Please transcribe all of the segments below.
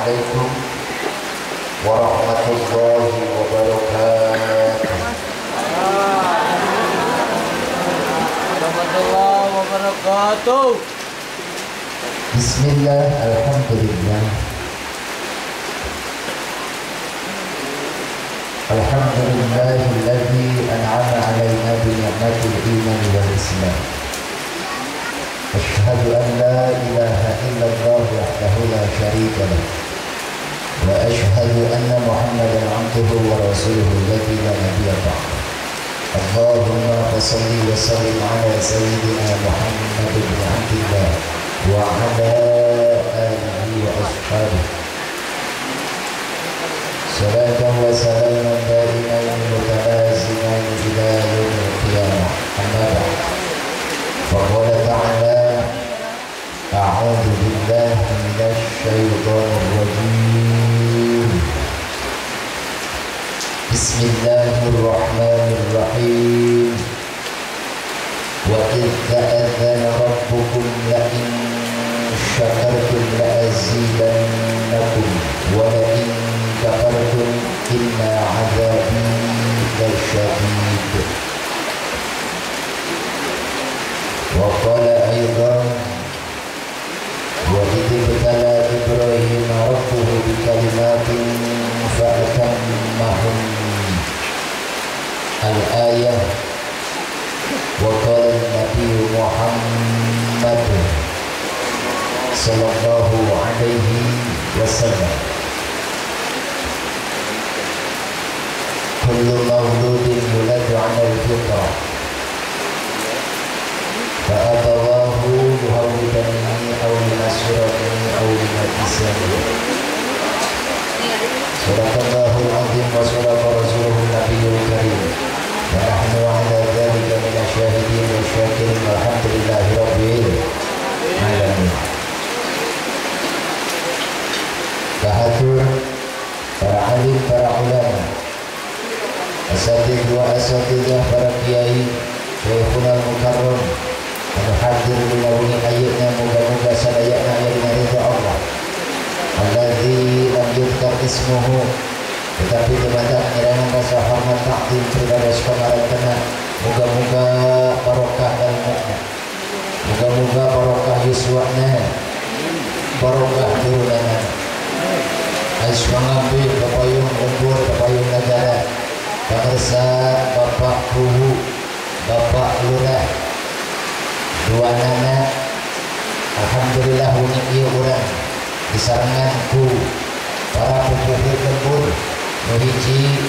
Assalamualaikum warahmatullahi wabarakatuh. Warahmatullahi wabarakatuh. Bismillah, alhamdulillah. Alhamdulillahilladzi an'ama alaina bi ni'matil iman wal islam. Asyhadu an la ilaha illallah wahdahu la syarika lah. Wa asyhadu anna Muhammadan abduhu wa rasuluhu alladzi la nabiyya ba'dahu. Allahumma shalli wa sallim ala sayyidina Muhammad ibn Abdillah wa ala alihi wa ashabihi. Salatan wa salaman daiman mutalaziman ila yaumil qiyamah. Amma ba'd. Faqala ta'ala, a'udzu billahi minasy syaithanir rajim. Bismillahirrahmanirrahim. Wa idz ta'adzana rabbukum la in syakartum la azidannakum wa la in kafartum inna 'adzabi lasyadid. Wa qala aidan, wa idz ibtala Ibrahim rabbuhu bi kalimatin fa'atammahun. Al-ayah. Wa qala an-nabiy Muhammad sallallahu alaihi wasallam, kullu mawludin yuladu 'ala al-fitrah fa abawahu yuhawwidanihi aw yunasiranihi aw yumajjisanihi. Sadaqallahul azim wa sadaqa rasuluhun nabiyul karim. Wa nahnu 'ala dzalika minasyahidin wa syakirin walhamdulillahi rabbil alamin. Kahatur para alim, para ulama, asatidz wa asatidzah, para kiai, syekhuna al-mukarram anu hadir dina wengi ayeuna, muga-muga sadayana aya dina ridha Allah. Alladzi lam yuzkar ismuhu, tetapi kepada ngirangan rasa hormat takdim pribados pamarentena, muga-muga barokah ilmuna, muga-muga barokah yuswana, barokah turunana. Ais pangambil papayung lembur, papayung negara, pangersa Bapak Kuwu, Bapak Lurah, dua nana. Alhamdulillah wengi ieu urang disarengan ku para pupuhu lembur. Nu hiji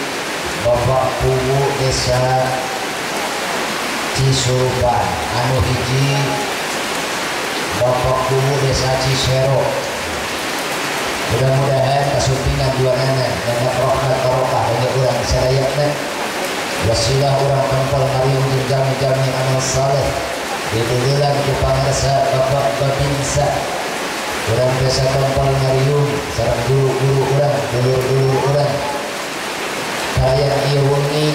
Bapak Kuwu Desa Cisurupan, anu hiji Bapak Kuwu Desa Cisero. Mudah-mudahan kasumpingan dua nana dan rahmat barokah bagi urang sadayana. Wasilah urang tempel ngariung jeung jami-jami amal saleh didululan ku pangarsa Bapak Babinsa. Urang desa tempel ngariung sareng guru-guru urang, dulur-dulur urang. Kalayan ieu wengi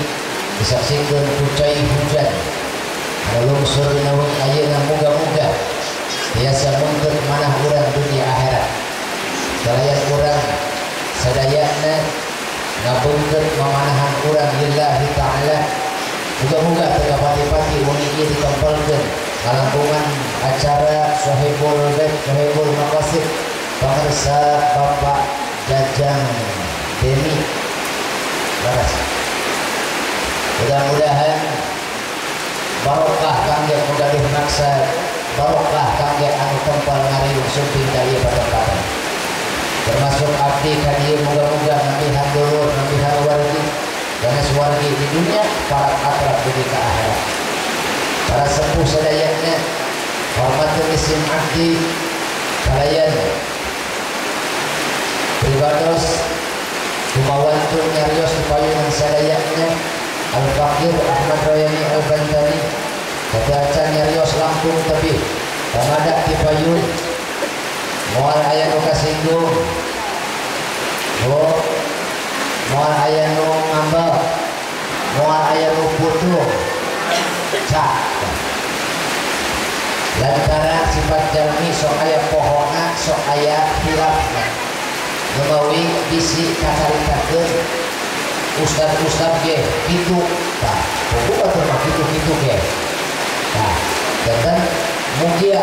disaksikeun ku cai hujan anu lungsur dina wengi ayeuna, muga-muga tiasa mengkeut manah urang dunia akhirat. Kalayan urang sadayana ngabeungkeut mamanahan urang lillahi ta'ala. Muga-muga teu kapati-pati wengi ieu ditempelkeun ngalangkungan acara Sohibul Bait, Sohibul Maqasid, pangersa Bapak Jajang Deni Baras. Mudah-mudahan barokah kangge nu gaduh maksad, barokah kangge anu tempel ngariung sumping ka ieu patempatan. Termasuk abdi ka dieu muga-muga nambihan dulur, nambihan wargi, ganes wargi di dunia, para akrab dugi ka akhirat. Para sepuh sadayana, hormateun isim abdi kalayan pribados kumawantun nyarios dipayunan sadayana Al-Fakir Ahmad Royani Al-Bantani kata nyarios langkung tebih pamadak dipayun moal aya nu kasinggung, moal aya nu ngambek, moal aya nu putung. Cak lantaran sifat jalmi sok aya pohona, sok aya hilafna. Numawi bisi kacaritakeun ustad-ustad ge kitu tah pokok batur mah kitu-kitu ge tah janten mugia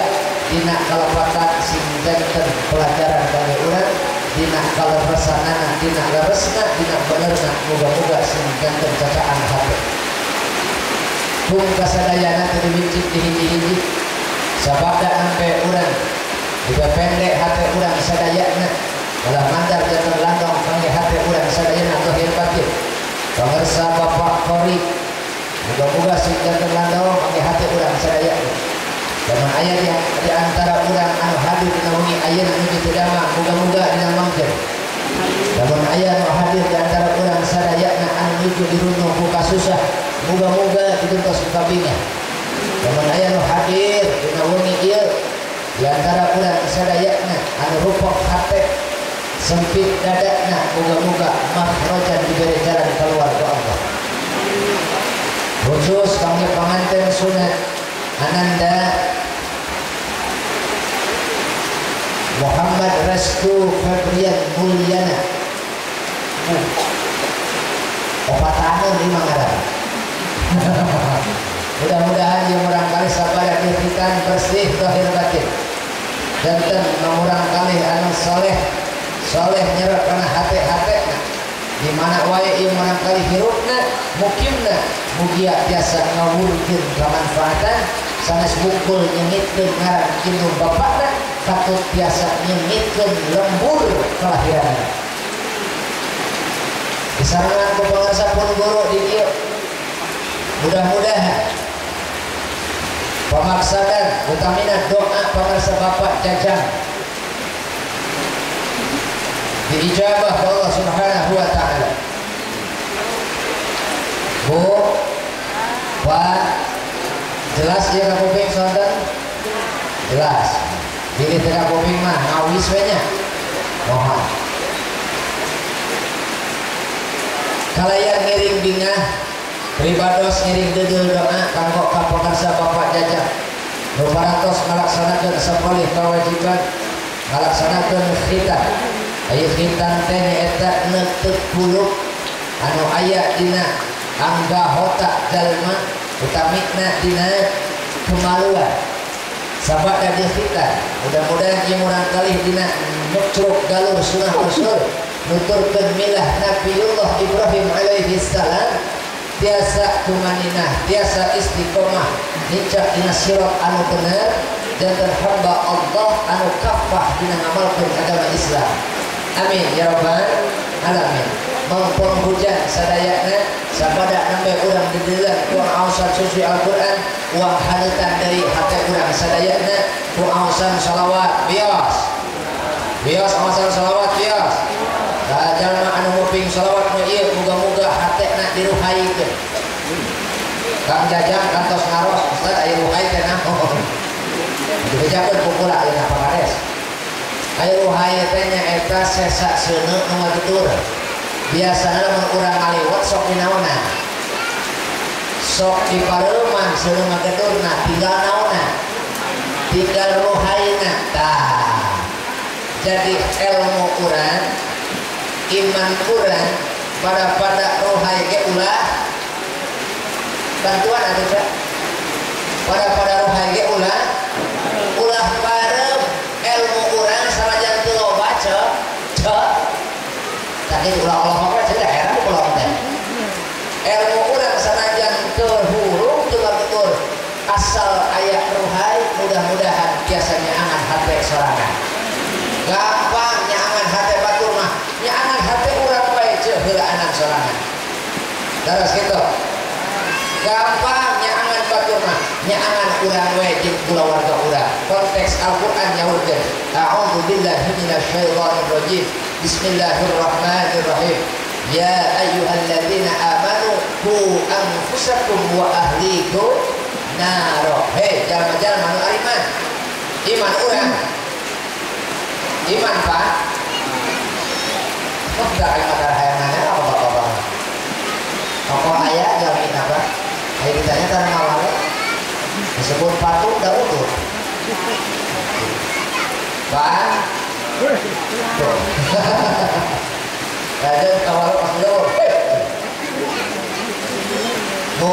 dina kalepatan sing janten pelajaran kangge urang dina kaleresanana dina leresna dina benerna muga-muga sing janten cacaan hate pun kasadayana teu diwincik dihiji-hiji sabada nembe urang dipependek hate urang sadayana ulah mandar janten landong kangge hate urang sadayana zahir batin. Pangersa Bapak Qori muga-muga sing janten landong kangge hate urang sadayana. Lamun aya di antara urang anu hadir dina wengi ayeuna nuju teu damang muga-muga dina mangkeun. Lamun aya anu hadir di antara urang sadayana anu nuju dirundung ku kasusah muga-muga digentos ku kabingah. Lamun aya anu hadir dina wengi ieu di antara urang sadayana anu rupok hate sempit dadana muga-muga makhrajan diberi jalan keluar ku Allah. Khusus kangge panganten sunat Ananda Muhammad Restu Febrian Mulyana. Opat tahun lima ngaran. Mudah-mudahan yang murangkali sabar khitan bersih zahir batin. Janten murangkali anu soleh soleh nyerap kana hate-hatena. Di mana wae ieu murangkali hirupna mukimna mugia tiasa ngawurkeun kamanfaatan sanes bungkul nyengitkeun ngaran indung bapakna katut tiasa nyengitkeun lembur kelahiranna. Disarangan ku pangarsa pun guru di dieu mudah-mudahan pamaksadan utamina doa pangarsa bapak Jajang diijabah Allah Subhanahu wa ta'ala. Bu, Pak, jelas ya ka kuping sonten? Jelas. Bilih teu ka kuping mah ngawis we nya. Mohon. Kalayan ngiring bingah pribados ngiring dedeul doa kanggo ka pangarsa Bapak Jajang. Nu parantos ngalaksanakeun sapalih kawajiban ngalaksanakeun khitan. Aya khitan teh nyaeta neuteuk kulub anu aya dina anggahota jalma utamina dina kemaluan. Sabada di khitan mudah-mudahan ieu murangkalih dina nyucruk galur sunah rasul nuturkeun milah Nabiullah Ibrahim alaihi salam tiasa tumaninah tiasa istiqomah nincak dina sirat anu bener janten hamba Allah anu kafah dina ngamalkeun agama Islam. Amin ya rabbal alamin. Mangpon hujan sadayana sabada nembe urang dideuleuh ku aosan suci Al-Qur'an uang haneutan deui hate urang sadayana ku aosan shalawat bios. Bios aosan shalawat bios. Da jalma anu nguping shalawat nu ieu muga-muga hatena diruhaikeun. Kang Jajang kantos ngaros Ustaz aya ruhai teh naon? Dibejakeun ku kula ayeuna Pak Kades. Aya ruhai teh nyaeta sesa seuneu nu ngagetur. Biasana lamun urang ngaliwat sok dinaonan. Sok dipareuman seuneu ngageturna tinggal naonan. Tinggal ruhaina tah. Jadi ilmu urang, iman urang pada ruhai ge ulah bantuan atuh Pak. Pada ruhai ge ulah ulah parem ilmu urang sanajan teu loba cek cek tadi ulah Allah mah cek daerah ulah teh. Ilmu urang sanajan teu hurung teu ngagetur asal aya ruhai mudah-mudahan biasa nyaangan hate sorangan. Gampang nyaangan hate batur mah nyaangan hate urang wae cek heulaanan sorangan. Daras kitu. Gampang nyaangan batur mah nyaangan urang wae jeung kulawarga urang. Konteks Al-Qur'an nyaurkeun a'udzu billahi minasyaitonir rajim. Bismillahirrahmanirrahim. Ya ayyuhalladzina amanu qu anfusakum wa ahlikum naro. Hei jalma-jalma nu ariman. Iman urang. Iman Pak. Kok da aing mah hayang nanya apa bapak-bapak. Tokoh aya jalmi apa? Ayo ditanya tara ngawale. Disebut patung da utuh. Pak, Tuh. Raja awal pas leuwur. Bu.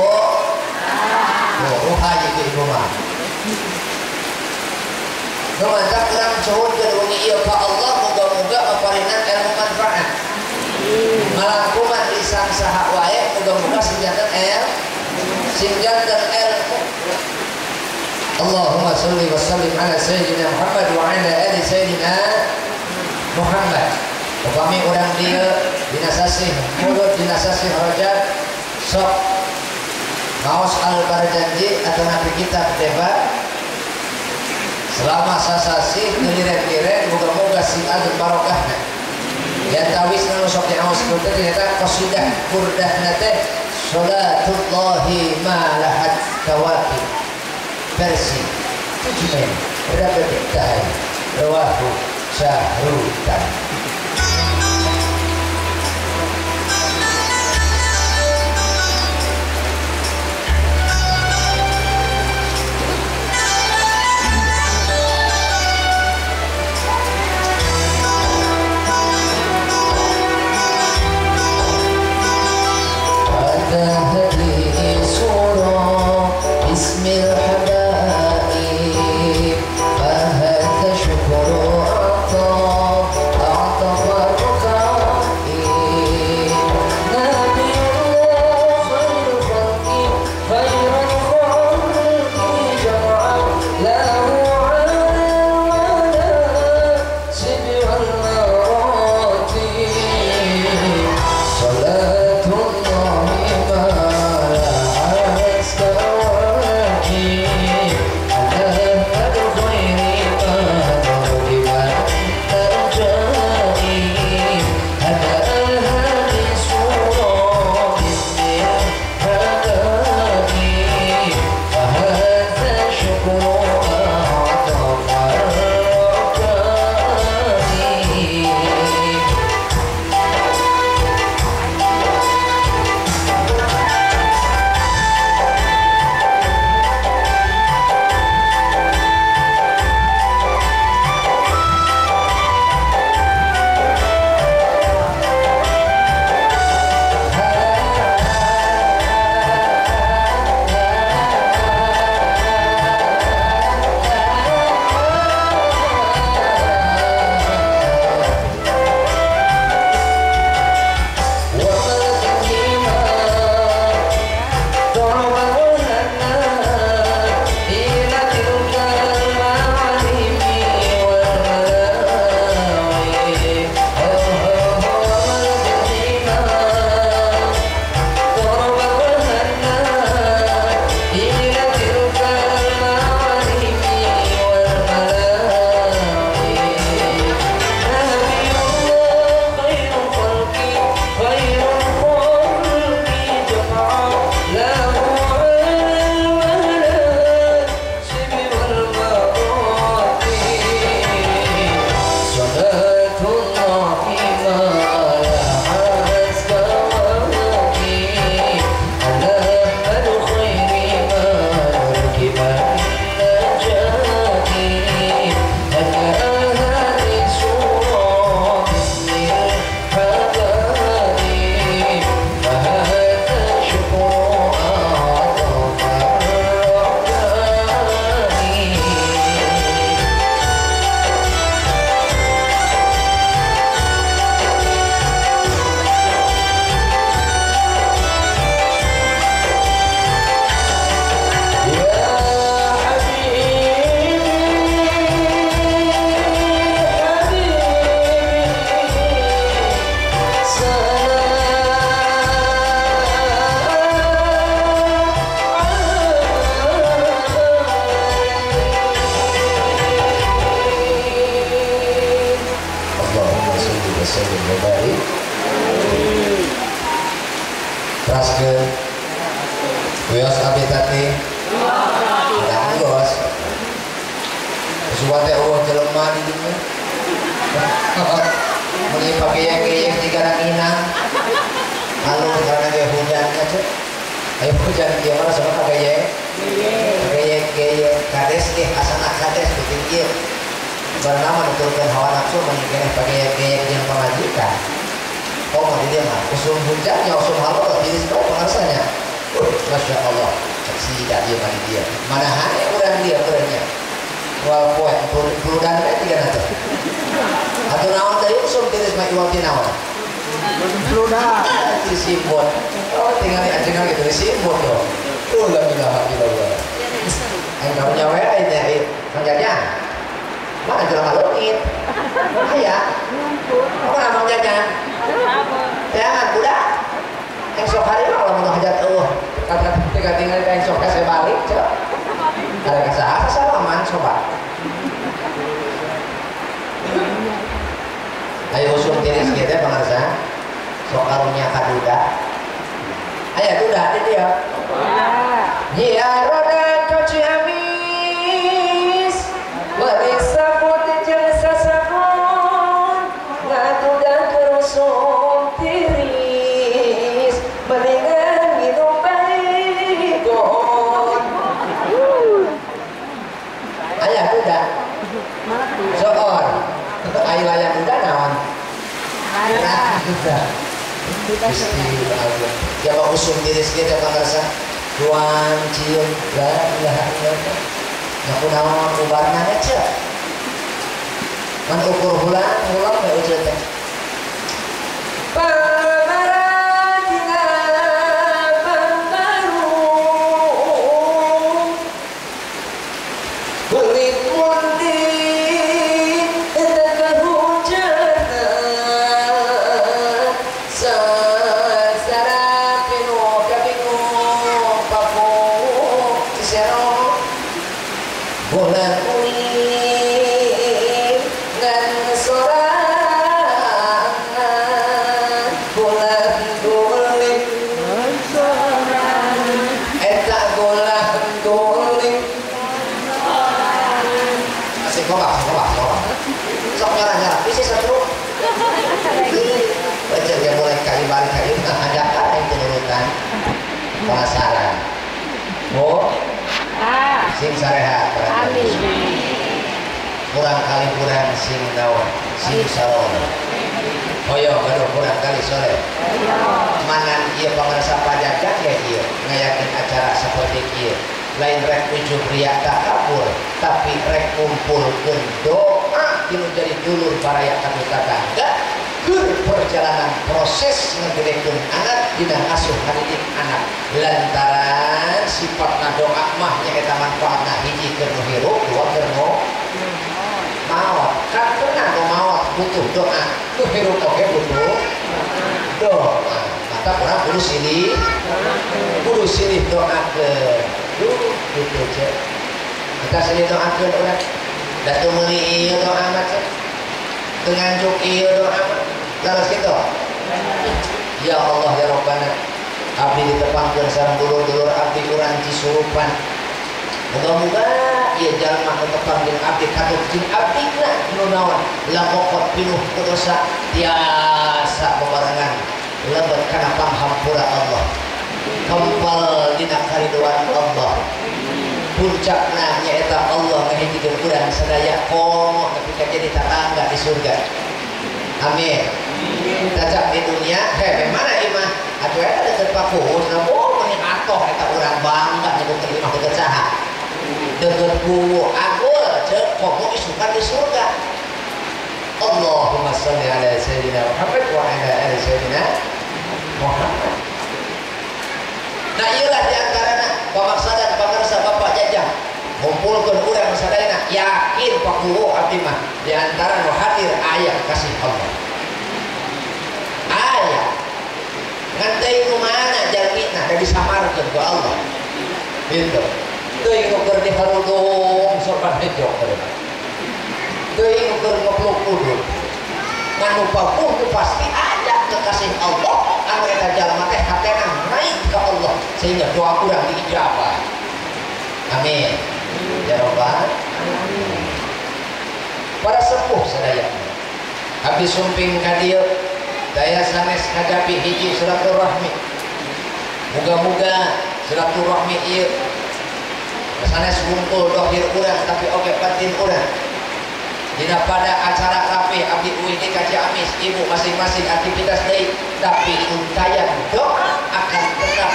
Bu, ruha jeung ibu mah. Nu mantak urang cuhunkeun wengi ieu ka Allah muga-muga maparinan ilmu manfaat. Malangkuman lisan saha wae muga-muga sing janten ilmu. Allahumma sholli wa sallim ala sayyidina Muhammad wa ala ali sayyidina Muhammad. Upami urang dieu dina sasih Mulud dina sasih Rajab sok maos al barjanji atau nabi kitab debat selama sasasih ngeliren-liren moga-moga sing ageng barokahna. Dan tawis nu sok diaos teh ternyata qasidah burdahna teh salatullahi ma lahat kawakib versi 7 Mei berapa tahan rawahu Syahrutan. Bismillahirrahmanirrahim. Fahadha syukru a'ta Teraskeun. Wios abdi tadi. Wios. Suwan teh eueuh jelema di dieu. Mun ieu pageyeng-geyeng jiga ranginang. Alus karena ge hujan atuh. Ayo hujan ieu mah sama pageyeng. Geyeng-geyeng kades ge asana kades bikin ieu. Bernama nuturkeun hawa nafsu mani keneh pageyek-geyek jeung pamajikan. Komo di dieu mah usum hujannya usum haloro tiris bae pangarsanya. Masya Allah, saksi dah dia mah di dieu. Mana hane urang dia urangnya. Wal poe puludan teh tiga nanti. Atuh naon deui usum tiris mah iwal ti naon? Peludan. Disimbon. Oh, tinggal ajengan gitu disimbon dong. Tuh la ilaha illallah. Aing karunya we aing teh Kang Jajang. Mana jelema leungit? Aya. Mana Mang Jajang? Jangan budak. Aing sok hari mah lamun hajat eueuh. Kata tinggal aing sok hese balik cek. Ada ka saha salaman coba. Ayo usum tiris kieu teh pangarsa. Sok karunya ka duda. Aya duda di dieu. Ya roda ka Ciamis. Bari saput jeung sasapun ngaduda kerusum tiris mendingan minum baygon. Aya duda. Soor. Ayo layan duda naon? Nah, duda. Gusti Allah. Ya mau usum tiris kieu teh pangarsa. Tuan cium la ilaha illallah. Ngaku naon ubarna teh. Man ukur hulang, hulang we uceu teh. Pamaratina pamaru. Kulit mundi eta kahujanan. Sasara pinu kabingung papu cisero. Bulan kuning ngan sorangan, bulan guling eta bulan guling. Asik kompak, kompak, kompak. Sok nyarah-nyarah, bisa satu. Baca dia mulai kali balik kali ada apa yang penurutan penasaran. Oh, sing sarehat. Amin. Kurang kali kurang sing naon, sing salon. Hoyong gaduh kurang kali soleh. Manan ieu pangarsa pajajak ya ieu ngayakeun acara seperti ieu. Lain rek ujub riya takabur, tapi rek ngumpulkeun doa tinu jadi dulur baraya kami tetangga. Keur perjalanan proses ngegedekeun anak dina ngasuh ngadidik anak lantaran sifatna doa mah nyaeta manfaatna hiji keur nu hirup dua keur nu maot. Kan pernah nu maot butuh doa, nu hirup oge butuh doa. Maka urang kudu silih doakeun. Duh kitu cek. Kita silih doakeun urang. Da teu meuli ieu doa mah cek. Teu nganjuk ieu doa mah. Laras kitu. Ya Allah ya Rabbana, abdi ditepangkeun sareng dulur-dulur abdi urang Cisurupan. Muga-muga ieu jalma nu tepang jeung abdi katut jeung abdina nu naon lamokot pinuh ku dosa tiasa bebarengan lebet kana panghampura Allah. Kempal dina karidoan Allah. Puncakna nyaeta Allah ngahijikeun urang sadaya komo nepi ka jadi tatangga di surga. Amin. Cacap di dunia, heh mana imah? Atuh eta deket Pakuhus, nah oh meni atoh eta urang bangga nyebutkeun imah deket saha? Deket kuwu agul ceuk komo isukan di surga. Allahumma sholli ala sayyidina Muhammad wa ala ali sayyidina Muhammad. Nah ieulah di antarana pamaksadan pangarsa Bapak Jajang ngumpulkeun urang sadayana yakin Pakuwu abdi mah di antara nu hadir aya kasih Allah. Aya ngan teuing nu mana jalmina da disamarkeun ku Allah. Gitu. Teuing nu keur diharudung sorban hejo teuing nu keur ngepluk udud. Ngan nu papuh nu pasti ada kekasih Allah anu eta jalma teh hatena naik ka Allah sehingga doa urang diijabah. Amin. Ya Rabbal alamin. Para sepuh sadaya abdi sumping ka dieu daya sanes kajabi hiji silaturahmi. Muga-muga silaturahmi ieu sanes ngumpul dohir urang tapi oge batin urang. Dina pada acara rapi abdi uih di ka Ciamis ibu masing-masing aktivitas deui tapi untayan doa akan tetap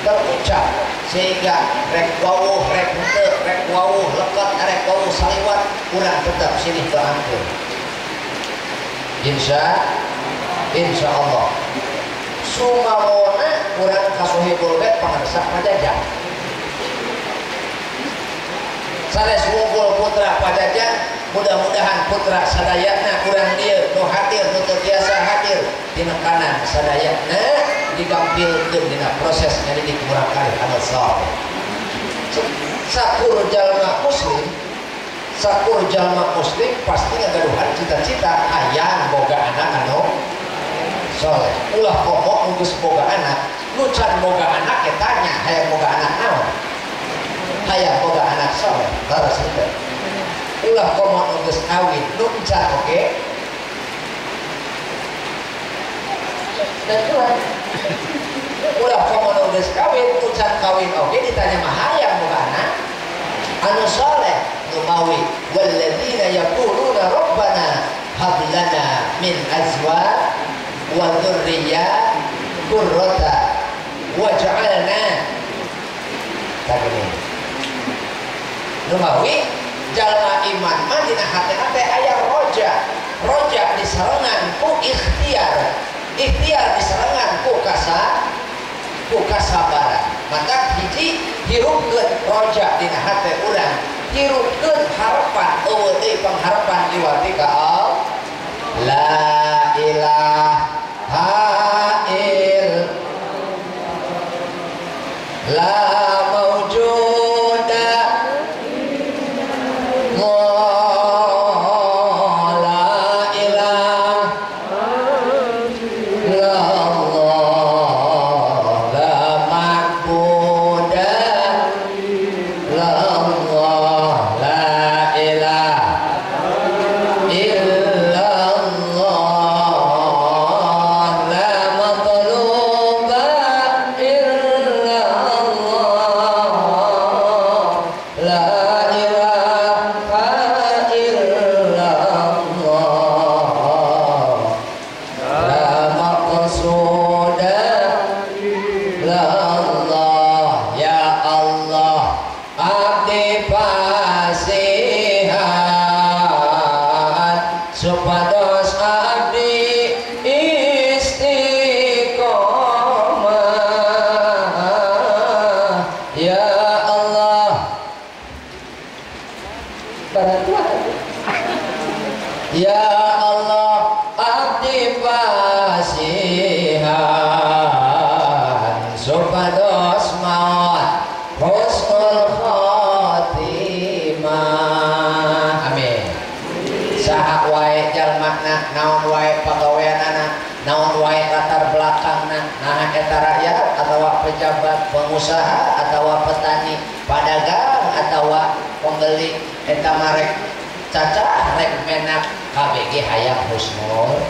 terucap sehingga rek wawuh rek henteu rek wawuh leket rek wawuh saliwat urang tetap silih doakeun. Insya Allah sumawona urang ka Sohibul Bait pangarsa Pajajan sanes wungkul putra Pajajan mudah-mudahan putra sadayana urang dieu nu hadir nu teu biasa hadir dinekanan sadayana digampilkeun dina proses ngadidik murang kali anu saleh. Sakur jalma muslim, sakur jalma muslim pasti ngagaduhan cita-cita hayang boga anak anu soleh. Ulah komo nu geus boga anak, nu can boga anak ge tanya hayang boga anak naon? Hayang boga anak soleh, leres henteu. Ulah komo nu geus kawin, nu can oge dan tuan. Ulah komo nu geus kawin, nu can kawin oge ditanya mah hayang boga anak anu soleh. Numawi walladzina yaquluna rabbana hab lana min azwaj wa dzurriyyat qurrata waj'alna. Tagini numawi jalma iman mah dina hate-hate aya roja, roja disarengan ku ikhtiar, ikhtiar disarengan ku ku kasabaran. Maka hiji hirupkeun roja dina hate urang, hirupkeun harapan eueuh deui pangharapan liwati ka Allah. La ilaha illallah la mawjuda la ilaha illallah la ma'buda illallah la ilaha illallah la matluba illallah la ilaha illallah la maqsuda illallah. Ya Allah abdi pasihan supados abdi istiqomah. Ya Allah ya Allah abdi pasihan supados maut husnul khotimah. Amin. Saha wae jalmana naon wae pagaweanana naon wae latar belakangna naha eta rakyat atawa pejabat pengusaha atawa petani pedagang atawa pembeli eta marek cacah rek menak KBG hayang husnul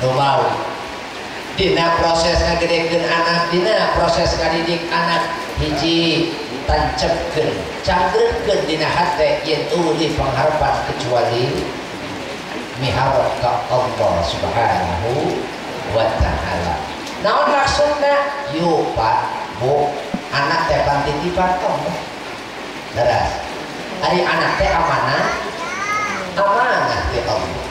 numawi. Dina proses ngagedekeun anak, dina proses ngadidik anak hiji tancepkeun cangreutkeun dina hate yen eueuh pangharapan kecuali miharap ka Allah Subhanahu wa ta'ala. Naon maksudna? Yuk Pak, Bu, anak teh pantitipan Allah. Leres. Ari anak teh amanah, amanah ti Allah.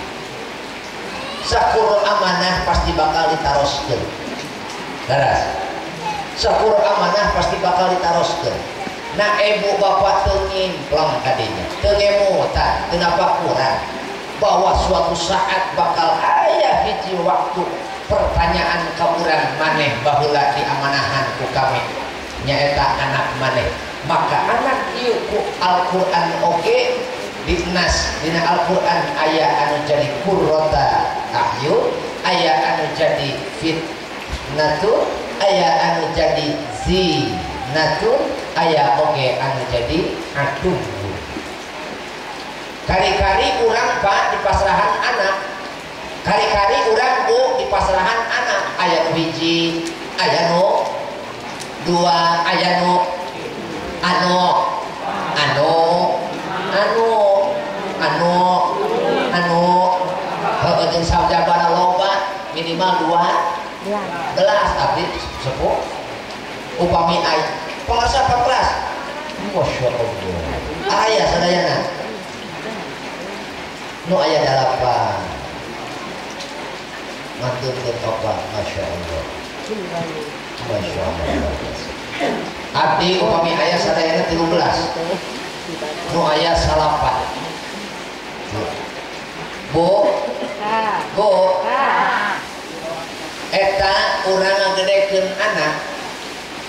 Sakur amanah pasti bakal ditaroskeun. Leres. Sakur amanah pasti bakal ditaroskeun. Nah ibu bapak teu ngimpleng kadinya, teu ngemutan, teu napakuran bahwa suatu saat bakal aya hiji waktu pertanyaan ka urang maneh baheula diamanahan ku kami nyaeta anak maneh. Maka anak ieu ku Al-Qur'an oge dinas dina Al-Qur'an aya anu jadi qurrata a'yun, aya anu jadi fitnatun, aya anu jadi zinatun, aya oge anu jadi aduh. Kari-kari urang Pak di pasrahan anak, kari-kari urang Bu di pasrahan anak, aya nu hiji, aya nu dua, aya nu anu anu anu anu abdi sepuh upami aya pangarsa 14 Masya Allah aya sadayana nu aya 8 mantunkeun opat Masya Allah Masya Allah abdi upami aya sadayana 13 nu aya 9 Bu Bu eta urang ngagedekeun anak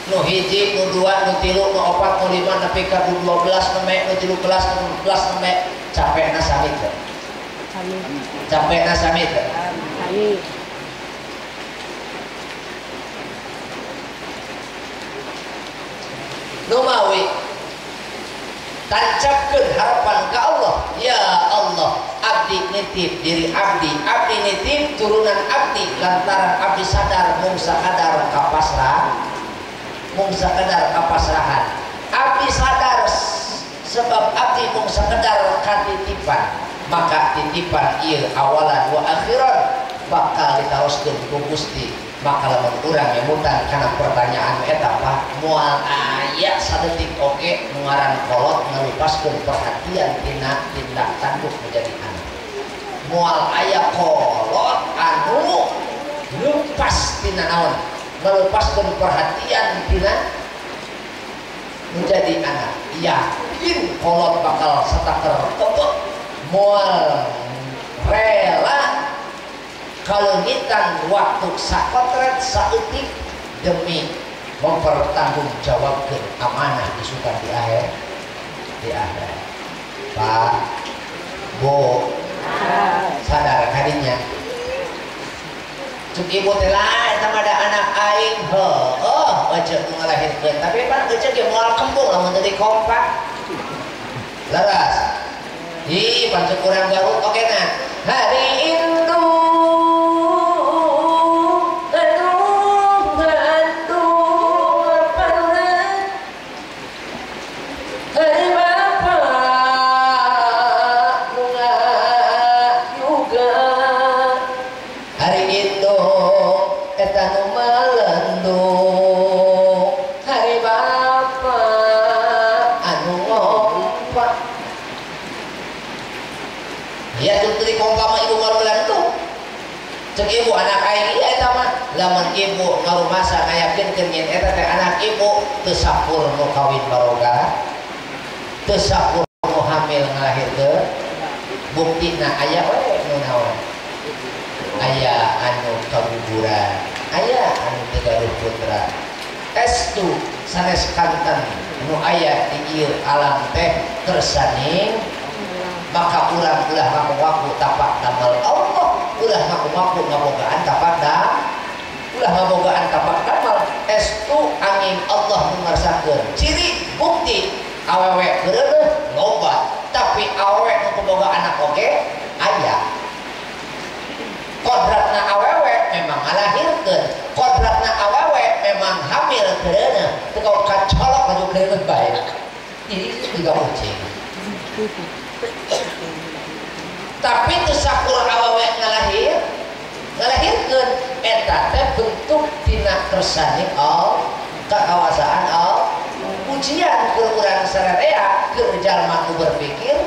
nu hiji, nu dua, nu tilu, nu opat, nu lima, nepi ka 12 neme, nu 13, nu 14 neme, capekna sami teu? Capekna sami teu? Sami. Nu mawi tancapkeun harapan ka Allah, ya Allah, abdi nitip diri abdi, abdi nitip turunan abdi lantaran abdi sadar mung sakadar kapasrah, mung sakadar kapasrahan. Abdi sadar sebab abdi mung sakadar katitipan, maka titipan ieu awalan wa akhiran bakal ditaroskeun ku Gusti. Maka lamun urang nyemutan kana pertanyaan eta Pak, moal aya sadetik oge nu ngaran kolot ngalupaskeun perhatian tina tindak tanduk menjadi anak. Moal aya kolot anu lupas tina naon? Melepaskan perhatian tina menjadi anak. Yakin kolot bakal sataker kebek moal rela kaleungitan waktu sakotret saeutik demi mempertanggungjawabkeun amanah isukan di akhir di akhir. Pak Bu sadar kadinya cuk ibu teh lah eta mah da anak aing heueuh eceu nu ngalahirkeun tapi pan eceu ge moal kembung lamun teu dikompak leres ih pan cuk urang Garut oge na hari induk cek ibu anak aing ieu eta mah lamun ibu ngarumasa ngayakinkeun yen eta teh anak ibu teu sakur nu kawin baroga teu sakur nu hamil ngalahirkeun buktina aya we nu naon aya anu kaguguran aya anu teu gaduh putra estu sanes kanten nu aya di ieu alam teh kersaning maka urang ulah ngaku-ngaku tapak damel Allah ulah ngaku-ngaku ngabogaan tapak da ulah ngabogaan tapak damel estu angin Allah mengersakeun ciri bukti awewe keureuh loba tapi awewe nu boga anak oge aya kodratna awewe memang ngalahirkeun kodratna awewe memang hamil keureuh teu kacolok baju keureuh bae ini juga kucing. Tapi teu sakur awewe ngalahirkeun eta teh bentuk tina kersane Allah kakawasaan Allah ujian keur urang sararea keur jalma nu berpikir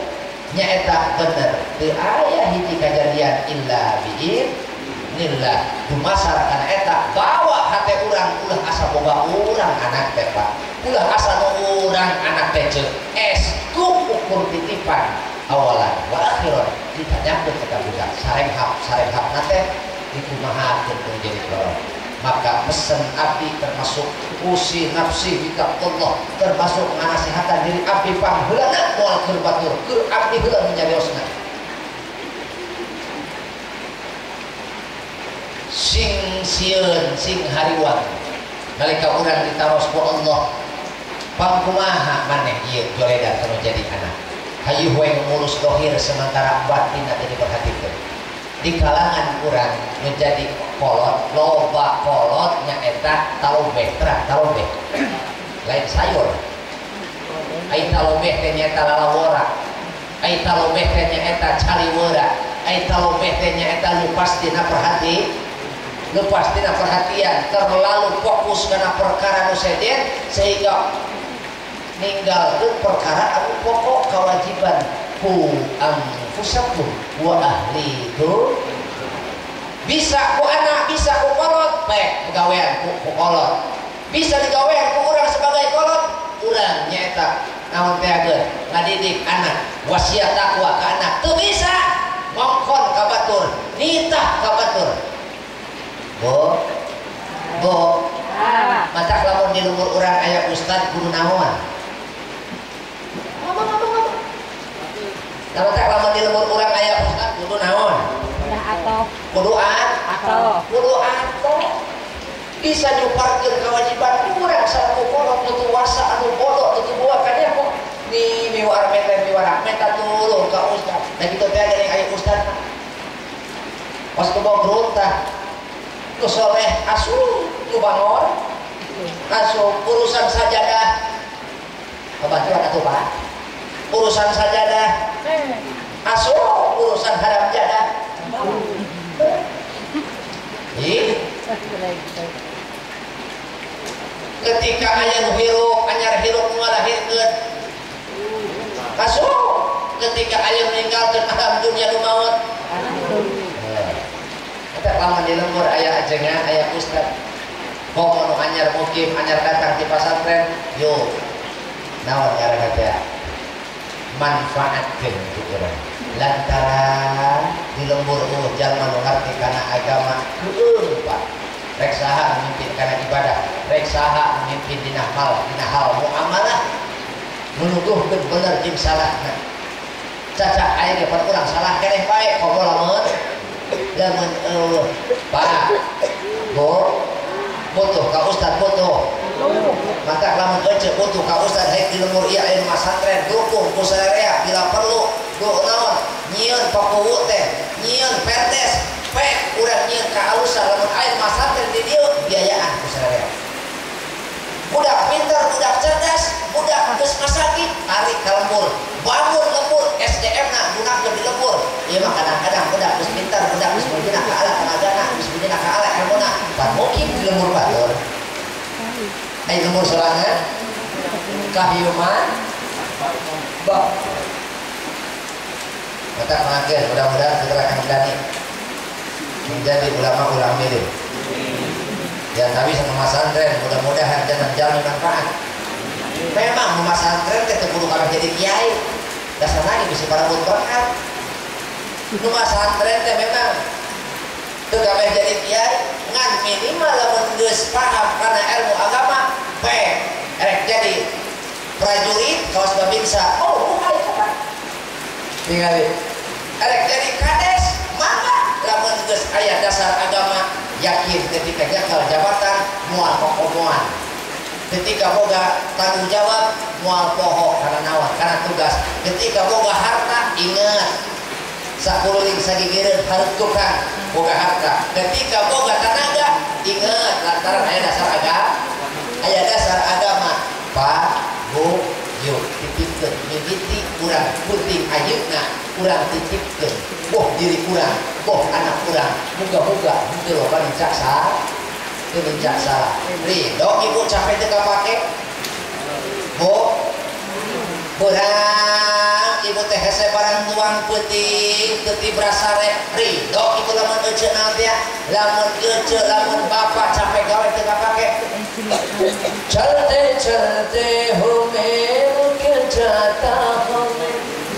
nyaeta bener teu aya hiji kajadian illa biiznillah dumasar kana eta bawa hate urang ulah asa boga urang anak teh Pak ulah asa nu urang anak teh ceuk estu ukur titipan awalan wa akhiran ditanyakeun ka budak sarenghap nate dikumahakeun menjadi kolot. Maka pesan abdi termasuk usi nafsi bitaqullah termasuk nganasihatan diri abdi pangheulana moal keur batur keur abdi heula menyariosna sing sieun sing hariwang nalika urang ditaros ku Allah pangkumaha maneh ieu joledan anu jadi anak hayu we ngurus dohir sementara batin teu diperhatikeun di kalangan urang menjadi kolot loba kolot nyaeta talobeh terang talobeh lain sayur ai talobeh teh nyaeta lalawora ai talobeh teh nyaeta caliweura ai talobeh teh nyaeta lupas dina Lepas tina perhatian, terlalu fokus karena perkara nu sejen sehingga ninggalkeun perkara anu pokok kewajiban ku anfusakum wa ahlikum. Bisa ku anak, bisa ku kolot, baik pegawean ku kolot. Bisa digawean ku urang sebagai kolot, urang nyaeta naon teh ageun ngadidik anak, wasiat takwa ka anak. Teu bisa ngongkon ka batur, nitah ka batur. Bo, bo, matak lamun di lembur urang aya ustad kudu naon? Ngomong. Matak lamun di lembur urang aya ustad kudu naon? Kudu kudu atoh. Bisa nyuparkeun kewajiban urang salaku kolot nu tuasa anu bodoh nu teu buah ka kok ni miwar meta miwar meta tulung ka ustad. Da kitu teh geuning aya ustad mah. Pas kubawa geruntah nu soleh asup nu bangor asup urusan sajadah kebantuan atuh Pak, urusan sajadah asup urusan haram jadah. Ketika aya nu hirup anyar hirup nu ngalahirkeun asup, ketika aya meninggalkeun alam dunia nu maot. Eta lamun di lembur aya ajengan aya ustad komo nu anyar mukim anyar datang di pasantren yo naon ngaranna teh manfaatkeun ku urang lantaran di lembur eueuh jalma nu ngarti kana agama heueuh Pak, rek saha mimpin kana ibadah, rek saha mimpin dina hal muamalah nunuduhkeun bener jeung salahna. Cacak aya ge pan urang salah keneh bae komo lamun lamun Pak, Bu, butuh ka ustad butuh. Mata lamun ece butuh ka ustad haik di lembur ieu aya masantren dukung ku sararea bila perlu du naon nyieun pakuwu teh, nyieun perdes, pek urang nyieun kaalusan lamun aya masantren di dieu biayaan ku sararea. Budak pintar, budak cerdas, budak geus masakit tarik ka lembur, bangun lembur SDM na gunakeun di lembur. Ieu mah kadang-kadang budak geus pintar, budak geus meujeuh ka ala tenagana, geus meujeuh ka ala ilmuna, pan mungkin di lembur batur. Ai lembur sorangan kahiuman bab. Mata pengajian mudah-mudahan putra Kang Dani menjadi ulama-ulama milik. Ya tapi sama masantren mudah-mudahan jangan jamin manfaat. Memang masantren teh teu kudu kabeh jadi kiai. Dasar lagi bisa para berkat. Nu masantren teh memang teu kabeh jadi kiai, ngan minimal lamun geus paham kana ilmu agama, pe erek jadi prajurit kawas babinsa. Oh, bukan kapan. Tingali. Erek jadi kades, mangga lamun geus aya dasar agama yakin ketika nyekel jabatan moal kokomoan, ketika boga tanggung jawab moal poho karena naon karena tugas, ketika boga harta ingat sakuruling sagigireun hareup tukang boga harta, ketika boga tenaga ingat lantaran aya dasar agama, aya dasar agama. Pak, Bu, yuk titipkeun mimiti urang penting ayeuna urang titipkeun boh diri urang boh anak urang muga-muga henteu loba nincak salah teu nincak salah. Ridho ibu capek teu kapake bu beurang ibu teh hese barang tuang peuting teu tibrasare ridho ibu lamun ece naon teh lamun ece lamun bapak capek gawe teu kapake. चलते चलते हो मैं रुक जाता हूँ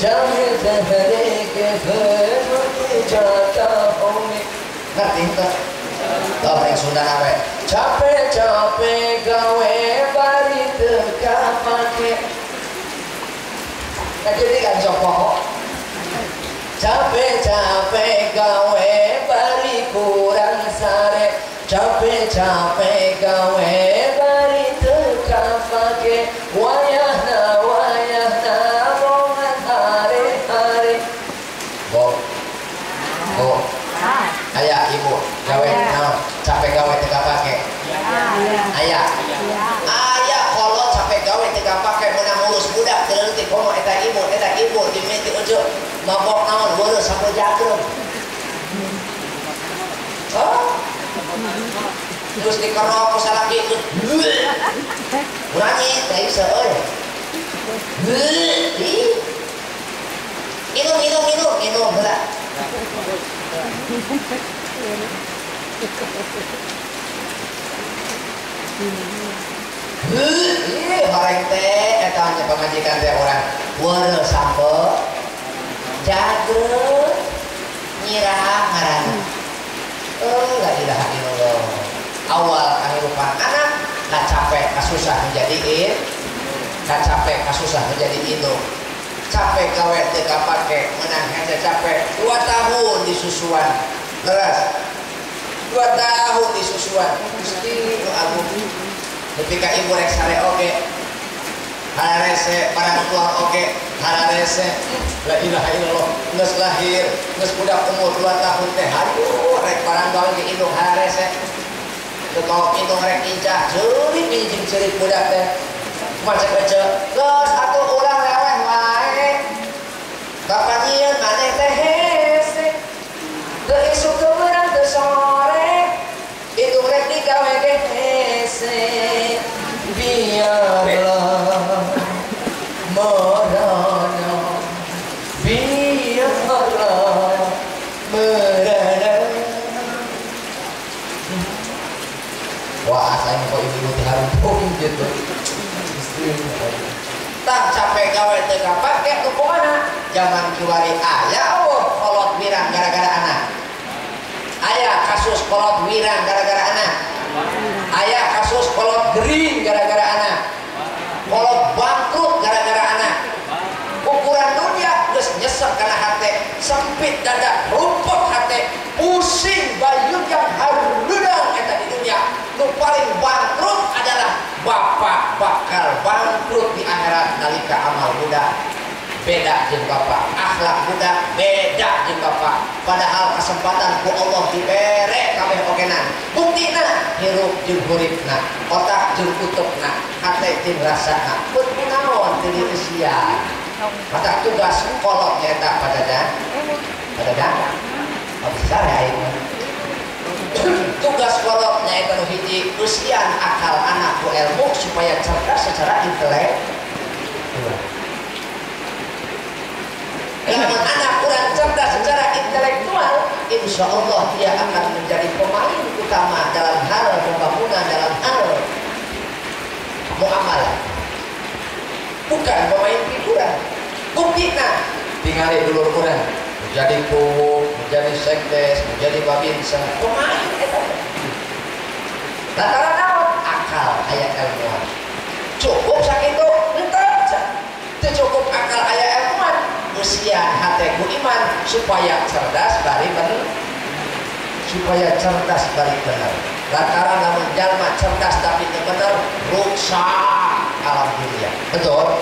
जामे जहरे के घर रुक जाता हूँ मैं. Ngerti enggak? Tau yang Sunda nawe capek capek gawe bari teu kapake. Nah jadi kan sok poho capek capek gawe bari kurang sare, capek capek gawe bari teu kapake, wayahna wayahna bongan hare hare. Bo, bo, aya ibu gawe naon capek gawe teu kapake. Aya, aya kolot capek gawe teu kapake meunang ngurus budak teu leutik komo eta ibu dimimiti ujug mabok naon weureuh sampai jagrem. Oh, Terus dikerok ku salaki geus. Kurangi teh seueur. Minum minum minum minum heula. Ih, horeng teh eta nya pamajikan teh urang. Weureuh sampe jagreu nyirah ngaranna. Oh, la ilaha illallah. Awal kehidupan anak capek kasusah menjadi capek kasusah menjadi indung. Capek gawe teu kapake, menang hese capek 2 tahun di susuan. Leres. 2 tahun di susuan. Gusti nu agung. Nepi ka ibu rek sare oge. Hararese barang tuang oge, hararese la ilaha illallah geus lahir, geus budak umur 2 tahun teh aduh rek barang gawe ge indung hararese. Teu kaok indung rek incah, ceurik hiji ceurik budak teh. Macet ece, geus atuh urang leweh wae. Bapak nyieun maneh teh hese. Teu isuk teu beurang teu sore. Indung rek digawe ge hese. Biarlah merana, biarlah merana. Wah, asanya kok ibu teh harumpung gitu. Tak capek gawe teu kapake nu kumaha? Zaman kiwari aya eueuh kolot wirang gara-gara anak. Aya kasus kolot wirang gara-gara anak. Aya kasus kolot gering gara-gara anak. Kolot bangkrut gara-gara anak. Ukuran dunia geus nyesek kana hate, sempit dada, rumput hate, pusing bayung yang harudang eta di dunia. Nu paling bangkrut adalah bapak bakal bangkrut di akhirat nalika amal budak beda jeung bapak, akhlak budak beda jeung bapak. Padahal kesempatan ku Allah dibere kabeh ogenan. Buktina hirup jeung huripna, otak jeung utekna, hate jeung rasana. Pun kunaon teu dieusian. Mata tugas kolot nyaeta pajajan. Pajajan. Oh, besar ya aing. Tugas kolot nyaeta nu hiji eusian akal anak ku ilmu supaya cerdas secara intelektual. Lamun anak kurang cerdas secara intelektual, insya Allah dia akan menjadi pemain utama dalam hal pembangunan, dalam hal muamalah. Bukan pemain figuran. Buktina tingali dulur urang menjadi kuwu, menjadi sekdes, menjadi babinsa, pemain eta. Lantaran naon? Akal aya ilmuwan. Cukup sakitu? Henteu. Teu cukup akal aya ilmuwan. Usian hate ku iman supaya cerdas bari bener. Supaya cerdas bari bener. Lantaran lamun jalma cerdas tapi teu bener, rusak alam dunia. Betul?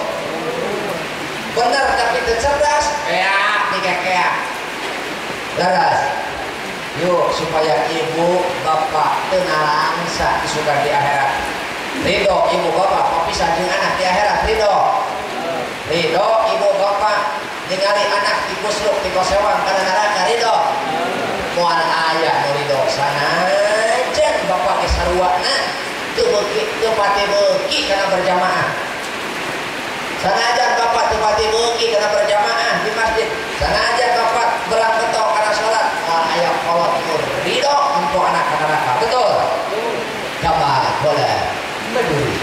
Bener tapi teu cerdas, keak dikekeak. Leres. Yuk supaya ibu bapak teu nalangsa isukan di akhirat. Ridho ibu bapak papisah jeung anak di akhirat, ridho. Ridho ibu bapak ningali anak dikusruk dikosewang kana neraka, ridho. Moal aya nu ridho sanajan bapak ge saruana teu beuki teu pati beuki kana berjamaah. Sanajan bapak teu pati beuki kana berjamaah di masjid. Sanajan bapak belang ketok kana salat, moal aya kolot nu ridho nempo anak kana neraka. Betul? Gambar bola meduri.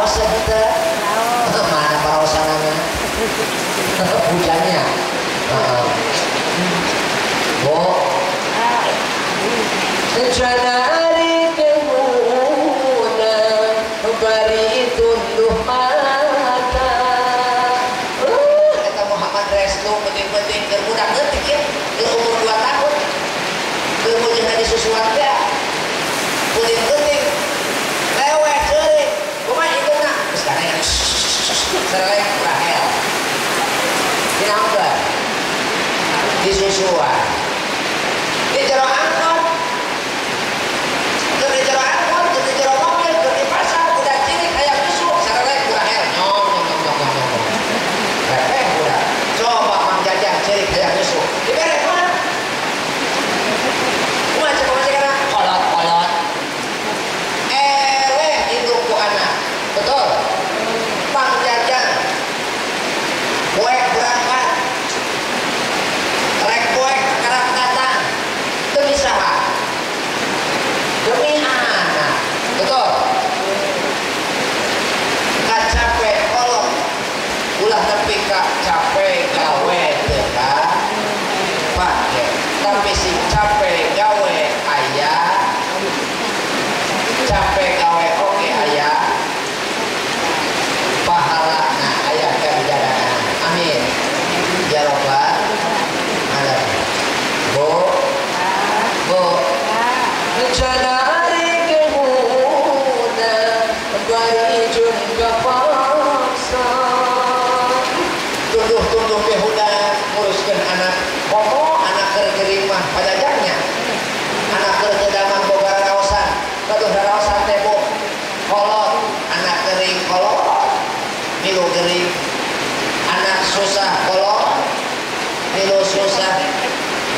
Raosan teu? Mana paraosanana? Hujannya. Bu. Rencana ari kehuna bari tunduh mata. Eta Muhammad Restu penting-penting keur budak leutik ya, keur umur 2 tahun. Keur mujehna disusuan teh. Penting-penting leweh ceurik. Kumaha indungna? Geus kadang serelek Rahel. Dinaonkeun? Disusuan. Di jero angkot. Keur di jero angkot, keur di jero mobil, keur di pasar, budak cilik hayang nyusu, serelek Rahel. Nyong nyong nyong nyong nyong. Repeh budak. Coba Mang Jajang cilik hayang nyusu. Dibere kumaha? Kumaha cek pamajikanna? Kolot-kolot. Eleh indung ku anak. Betul? Mang Jajang poek berangkat. Rek poek kerap datang. Demi saha? Demi anak. Betul? Kacape kolot. Ulah nepi ka cape gawe teu ka pake. Tapi si cape gawe aya, cape gawe oge aya pahalana aya kabijakan. Amin. Ya rabbal alamin. Bu. Bu. Rencana ari kehuna bari jun paksa. Tunduh-tunduh behuda nguruskeun anak. Komo anak keur gering mah pajajangnya. Anak keur teu damang boga raraosan. Kaduh raraosan teh bu. Kolot, anak gering kolot. Milu gering. Anak susah kolot. Milu susah.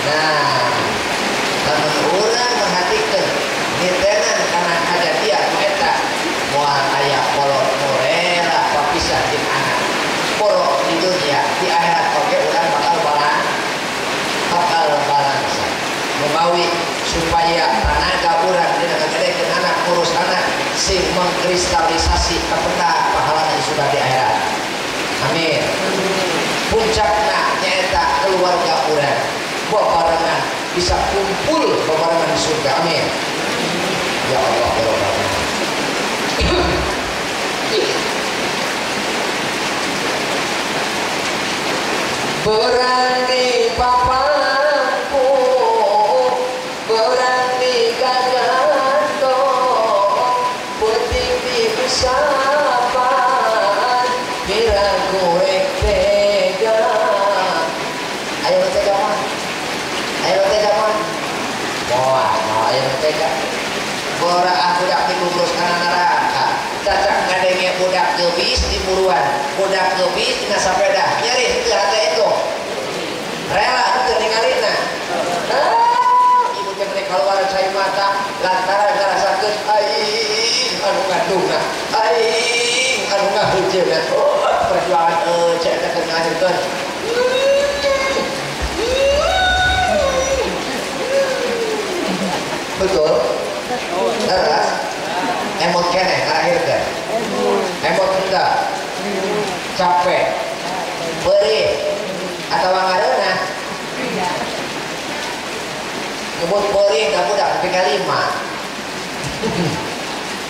Nah, lamun urang merhatikeun nitenan kana kajadian eta moal aya kolot nu rela papisah jeung anak. Poro di dunia, di akhirat oge urang bakal balangsa. Membawi supaya tanaga urang dina ngagedekeun anak, ngurus anak sing mengkristalisasi kapenda pahalana sudah di akhirat. Amin. Puncakna nyaeta keluarga urang babarengan bisa kumpul babarengan di surga. Amin. Ya Allah ya Rabbal alamin. Berani papaku, berani gaganto, penting diusapan, bila goreng tega. Ayo tega mah, ayo tega mah. Moal, moal ayo tega. Bora aku dak dikurus kana neraka. Cacak ngadenge budak geubis di buruan, budak geubis dina sapeda, nyeri henteu hate itu. Rela henteu ningalina. Ah, ibu teh meni kaluar cai mata lantaran ngarasakeun aing anu ngandungna, aing anu ngahujeuna. Oh, perjuangan euy cek teh keur ngahirkeun. Betul? Leres? Emot keneh ngarahirkeun. Emot henteu? Capek. Perih atawa ngareunah? Nyebut perih da budak nepi ka 5.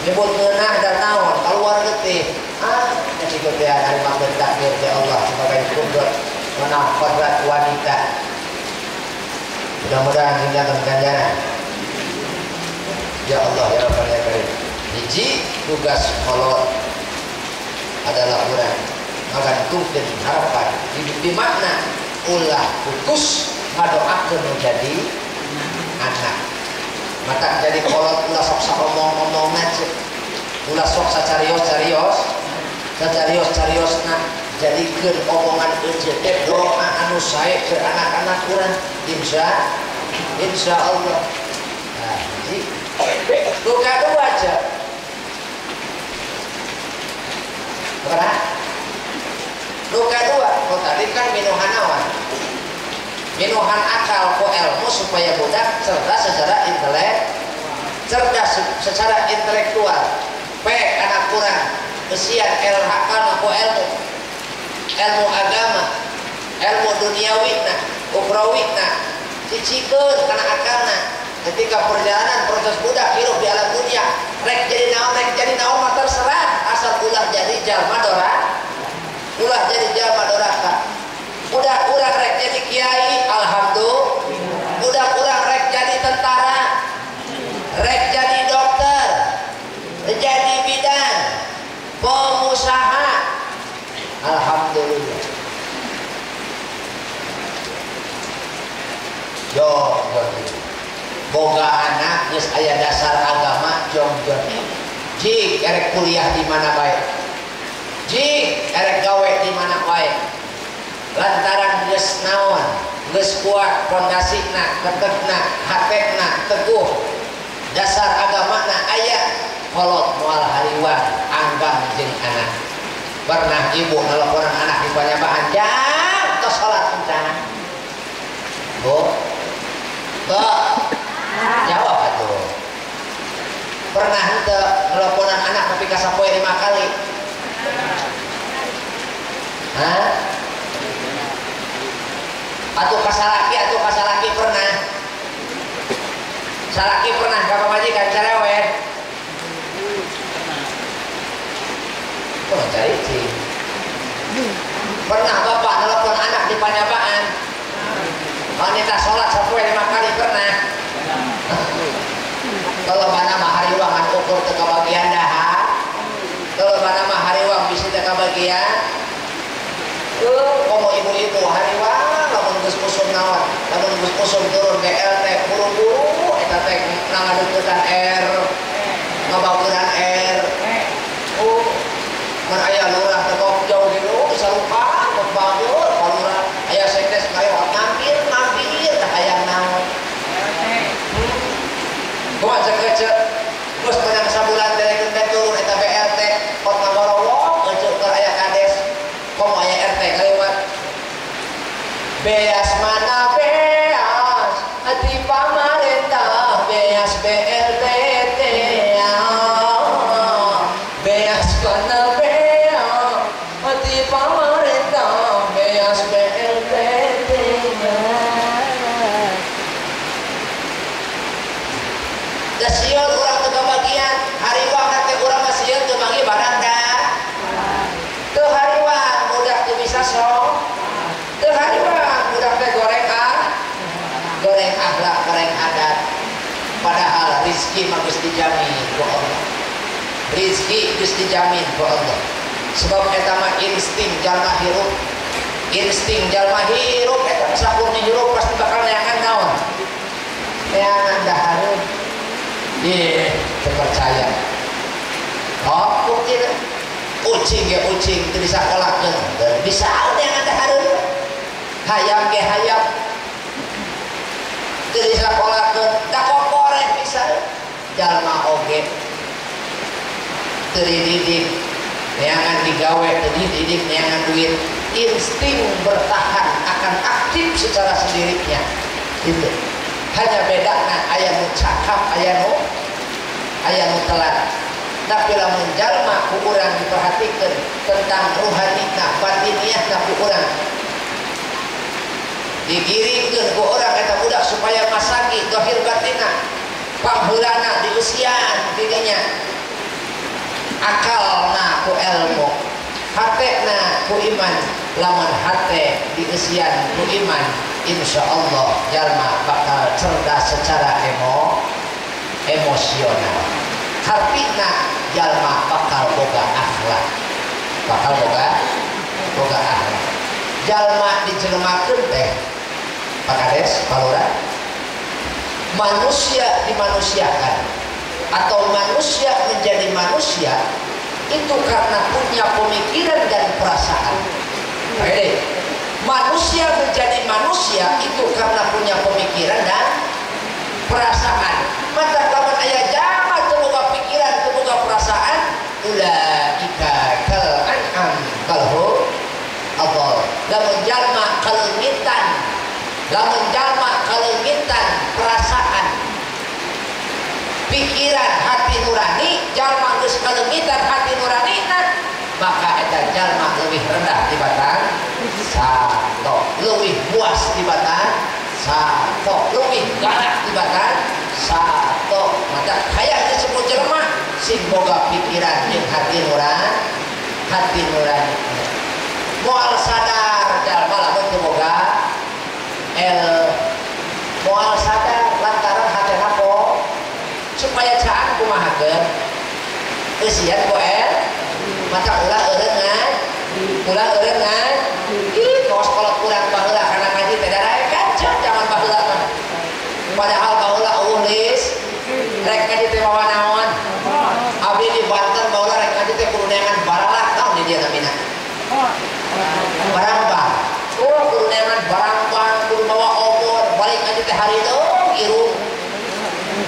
Nyebut ngeunah da naon kaluar getih. Ah, kitu teh narimakeun takdir teh Allah sebagai kudrat menang kodrat wanita. Mudah-mudahan hingga ganjaran. Ya Allah ya Rabbal alamin. Hiji tugas kolot adalah urang ngagantungkeun harapan di makna ulah putus ngadoakeun nu jadi anak. Mata jadi kolot ulah sok saomong-omongna cek. Ulah sok sacarios-carios, sacarios-cariosna jadikeun omongan ece teh doa anu sae keur anak-anak urang insya Allah. Nah, hiji. Luka dua aja. Berapa? Luka dua. Kalau tadi kan minuhan awan, minuhan akal ko ilmu supaya budak cerdas secara intelek, cerdas secara intelektual. P anak kurang Besian akalna ku ilmu. Ilmu agama, ilmu duniawina, ukhrawina, cicikeun kana akalna. Ketika perjalanan proses budak hirup di alam dunia, rek jadi naon mah terserah, asal ulah jadi jalma doraka. Ulah jadi jalma doraka. Udah urang rek jadi kiai, alhamdulillah. Udah urang rek jadi tentara, rek jadi dokter, jadi bidan, pengusaha, alhamdulillah. Yo, yo, boga anak geus aya dasar agama jongjon. Jik erek kuliah di mana bae, jik erek gawe di mana bae, lantaran geus naon, geus kuat pondasina, ketekna, hatena teguh, dasar agamana aya, kolot moal hariwang anggang jeung anak. Pernah ibu nelponan anak di panyabaan, jang tos salat encan. Bu, bu, jawab atuh. Pernah henteu nelponan anak tapi kasapoe 5 kali? Hah? Atuh kasalaki pernah. Salaki pernah ka pamajikan cerewet. Kok cari sih? Pernah bapak nelpon anak di panyabaan? Wanita sholat sapoe 5 kali pernah? Kalau mana mah hariwang ukur teu kabagian dahar. Kalau mana mah hariwang bisi teu kabagian. Komo ibu-ibu hariwang lamun geus usum naon, lamun geus usum turun BLT buru-buru eta teh nangadeuketan R, ngabaguran R. Oh, mun aya lurah teh jauh gitu sarupan bagus palurah aya sekdes ngayot mampir-mampir teh hayang naon. Kumaha cek geus menang sabulan derekeun teh turun eta BLT kot ngagorowok euceuk keur aya kades komo aya RT kaliwat. Beas mana beas hati pamarentah beas BLT beas mana beas hati pamarentah beas BLT. Da sieun urang teu kabagian hariwang teh urang mah sieun teu manggih barang da. Teu hariwang budak teu bisa sok. Teu hariwang budak teh goreng ah. Goreng akhlak, goreng adat. Padahal rizki mah geus dijamin ku Allah. Rizki geus dijamin ku Allah. Sebab eta mah insting jalma hirup. Insting jalma hirup eta sakurnya hirup pasti bakal neangan naon? Neangan dahareun. Ih, terpercaya. Oh, bukti ucing ge ucing teu disakolakeun. Bisa neangan dahareun. Hayam ge hayam teu disakolakeun, da kokoreh bisa. Jalma oge teu dididik neangan digawe, teu dididik neangan duit. Insting bertahan akan aktif secara sendirinya. Gitu. Hanya bedana aya nu cakap, aya nu telat. Tapi lamun jalma ku urang diperhatikeun tentang ruhanina, batiniahna ku urang. Digiringkeun ku urang eta budak supaya masaki zahir batinna. Pangheulana dieusian didinya. Akalna ku ilmu, hatena ku iman. Lamun hate dieusian ku iman, insya Allah jalma bakal cerdas secara emosional. Hartina jalma bakal boga akhlak, bakal boga akhlak. Jalma dijelmakeun teh Pak Kades, Pak Lurah, manusia dimanusiakan atau manusia menjadi manusia itu karena punya pemikiran dan perasaan. Oke, manusia menjadi manusia itu karena punya pemikiran dan perasaan. Mata lamun aya jalma teu boga pikiran, teu boga perasaan, ulaika kal an'am bal hum adall. Lamun jalma kaleungitan, lamun jalma kaleungitan perasaan, pikiran, hati nurani, jalma geus kaleungitan hati nurani, Sato leuwih puas tibatan sato leuwih galak tibatan sato mata hayang disebut jelema sing boga pikiran jeung hati nurani moal sadar jalma lamun teu boga el moal sadar lantaran hatena po supaya caang kumahakeun eusian ku el mata ulah eureungan ulah eureungan ih kaos kolot urang baheula kana ngaji teh daraekan ceuk zaman baheula mah padahal baheula eueuh lis rek ngaji teh mawa naon abdi di Banten baheula rek ngaji teh kudu neangan baralak naon di dieu namina barambang oh kudu neangan barambang kudu mawa obor balik ngaji teh harideung irung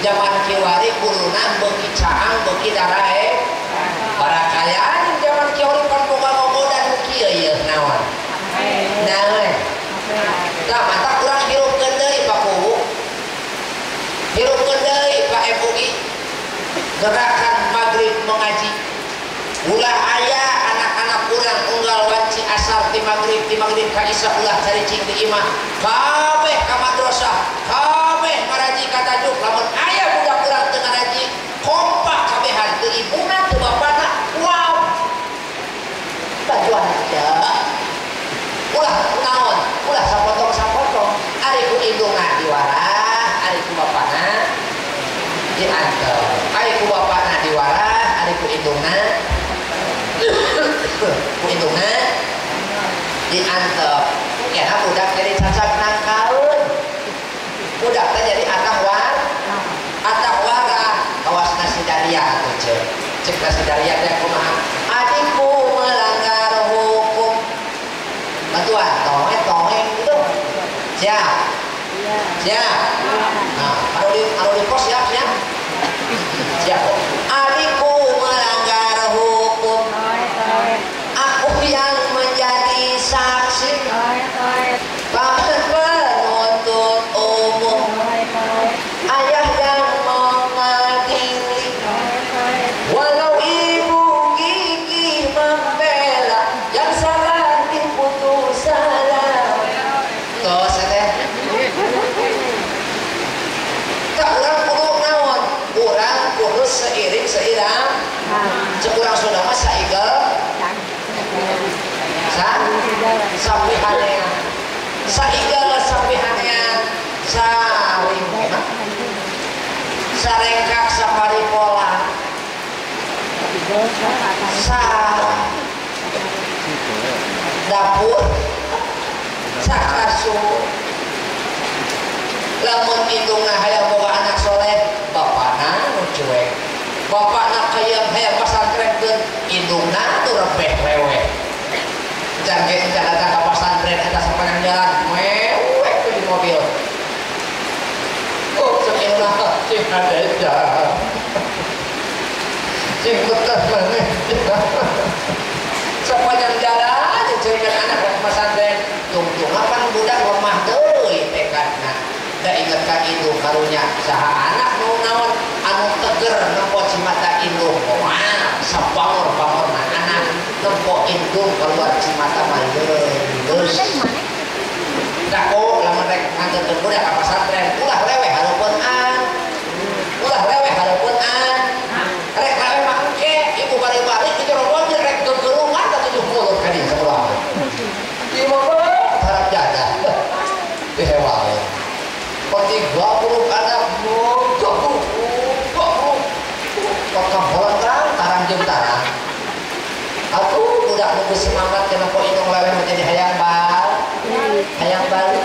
zaman kiwari kuduna beuki caang beuki darae barakayaan zaman kiwari pan boga ngogodan nu kieu ieu naon naon tah mata kurang hirupkeun deui Pak Kuwu hirupkeun deui Pak MUI gerakan maghrib mengaji ulah aya anak-anak urang unggal wanci asar ti maghrib ka isya ulah caricing di imah kabeh ka madrasah kabeh maraji ka tajuk lamun aya budak urang teu ngaraji kompak kabehan teu ibuna teu bapana wow bantuan aja ulah naon ulah sapotong-sapotong ari ku indungna diwarah ari ku bapana diantar ari ku bapana diwarah ari ku indungna ku indungna diantep kena budak jadi cacak nangkaun budak teh jadi atah warah kawas nasi daria atuh ceuk cek nasi daria teh kumaha adikku melanggar hukum bantuan toeng gitu siap siap nah anu di pos siap siap siap adikku melanggar hukum aku yang menjadi saksi paman penuntut umum ayah yang mengadili walau ibu gigih membela yang salah diputus salah tos teh tak urang kudu naon urang kudu seiring seirang cek urang Sunda mah saigel sapi hanean saigel sapi hanean saring sarengkak saparipola sa dapur sakasur lamun indungna hayang boga anak soleh bapana nu cuek bapana hayang hayang pasantrenkeun indungna tuh rebeh reweh can ge can datang ka pasantren eta sapanjang jalan mewek tuh di mobil oh cek indungna cing hadeja cing betah maneh sepanjang jalan dicerikan anak ke pesantren tungtung pan budak lemah deui tekadna da inget ka indung karunya saha anak nu naon anu teger nempo cimata indung moal sapangor-pangorna anak nempo indung keluar cimata mah leuleus dako lamun rek nganterkeun budak ka pesantren ulah leweh hareupeun an ulah leweh hareupeun an rek leweh mah engke ibu bari-bari di jero mobil rek gegerungan ka 7 mulut ka dieu sakulah ieu mah harap jaga dihewaeun 30 anak mogok kampolan tarang jeung tarang atuh budak nu geus semangat kana po indung leweh menjadi hayang bal hayang balik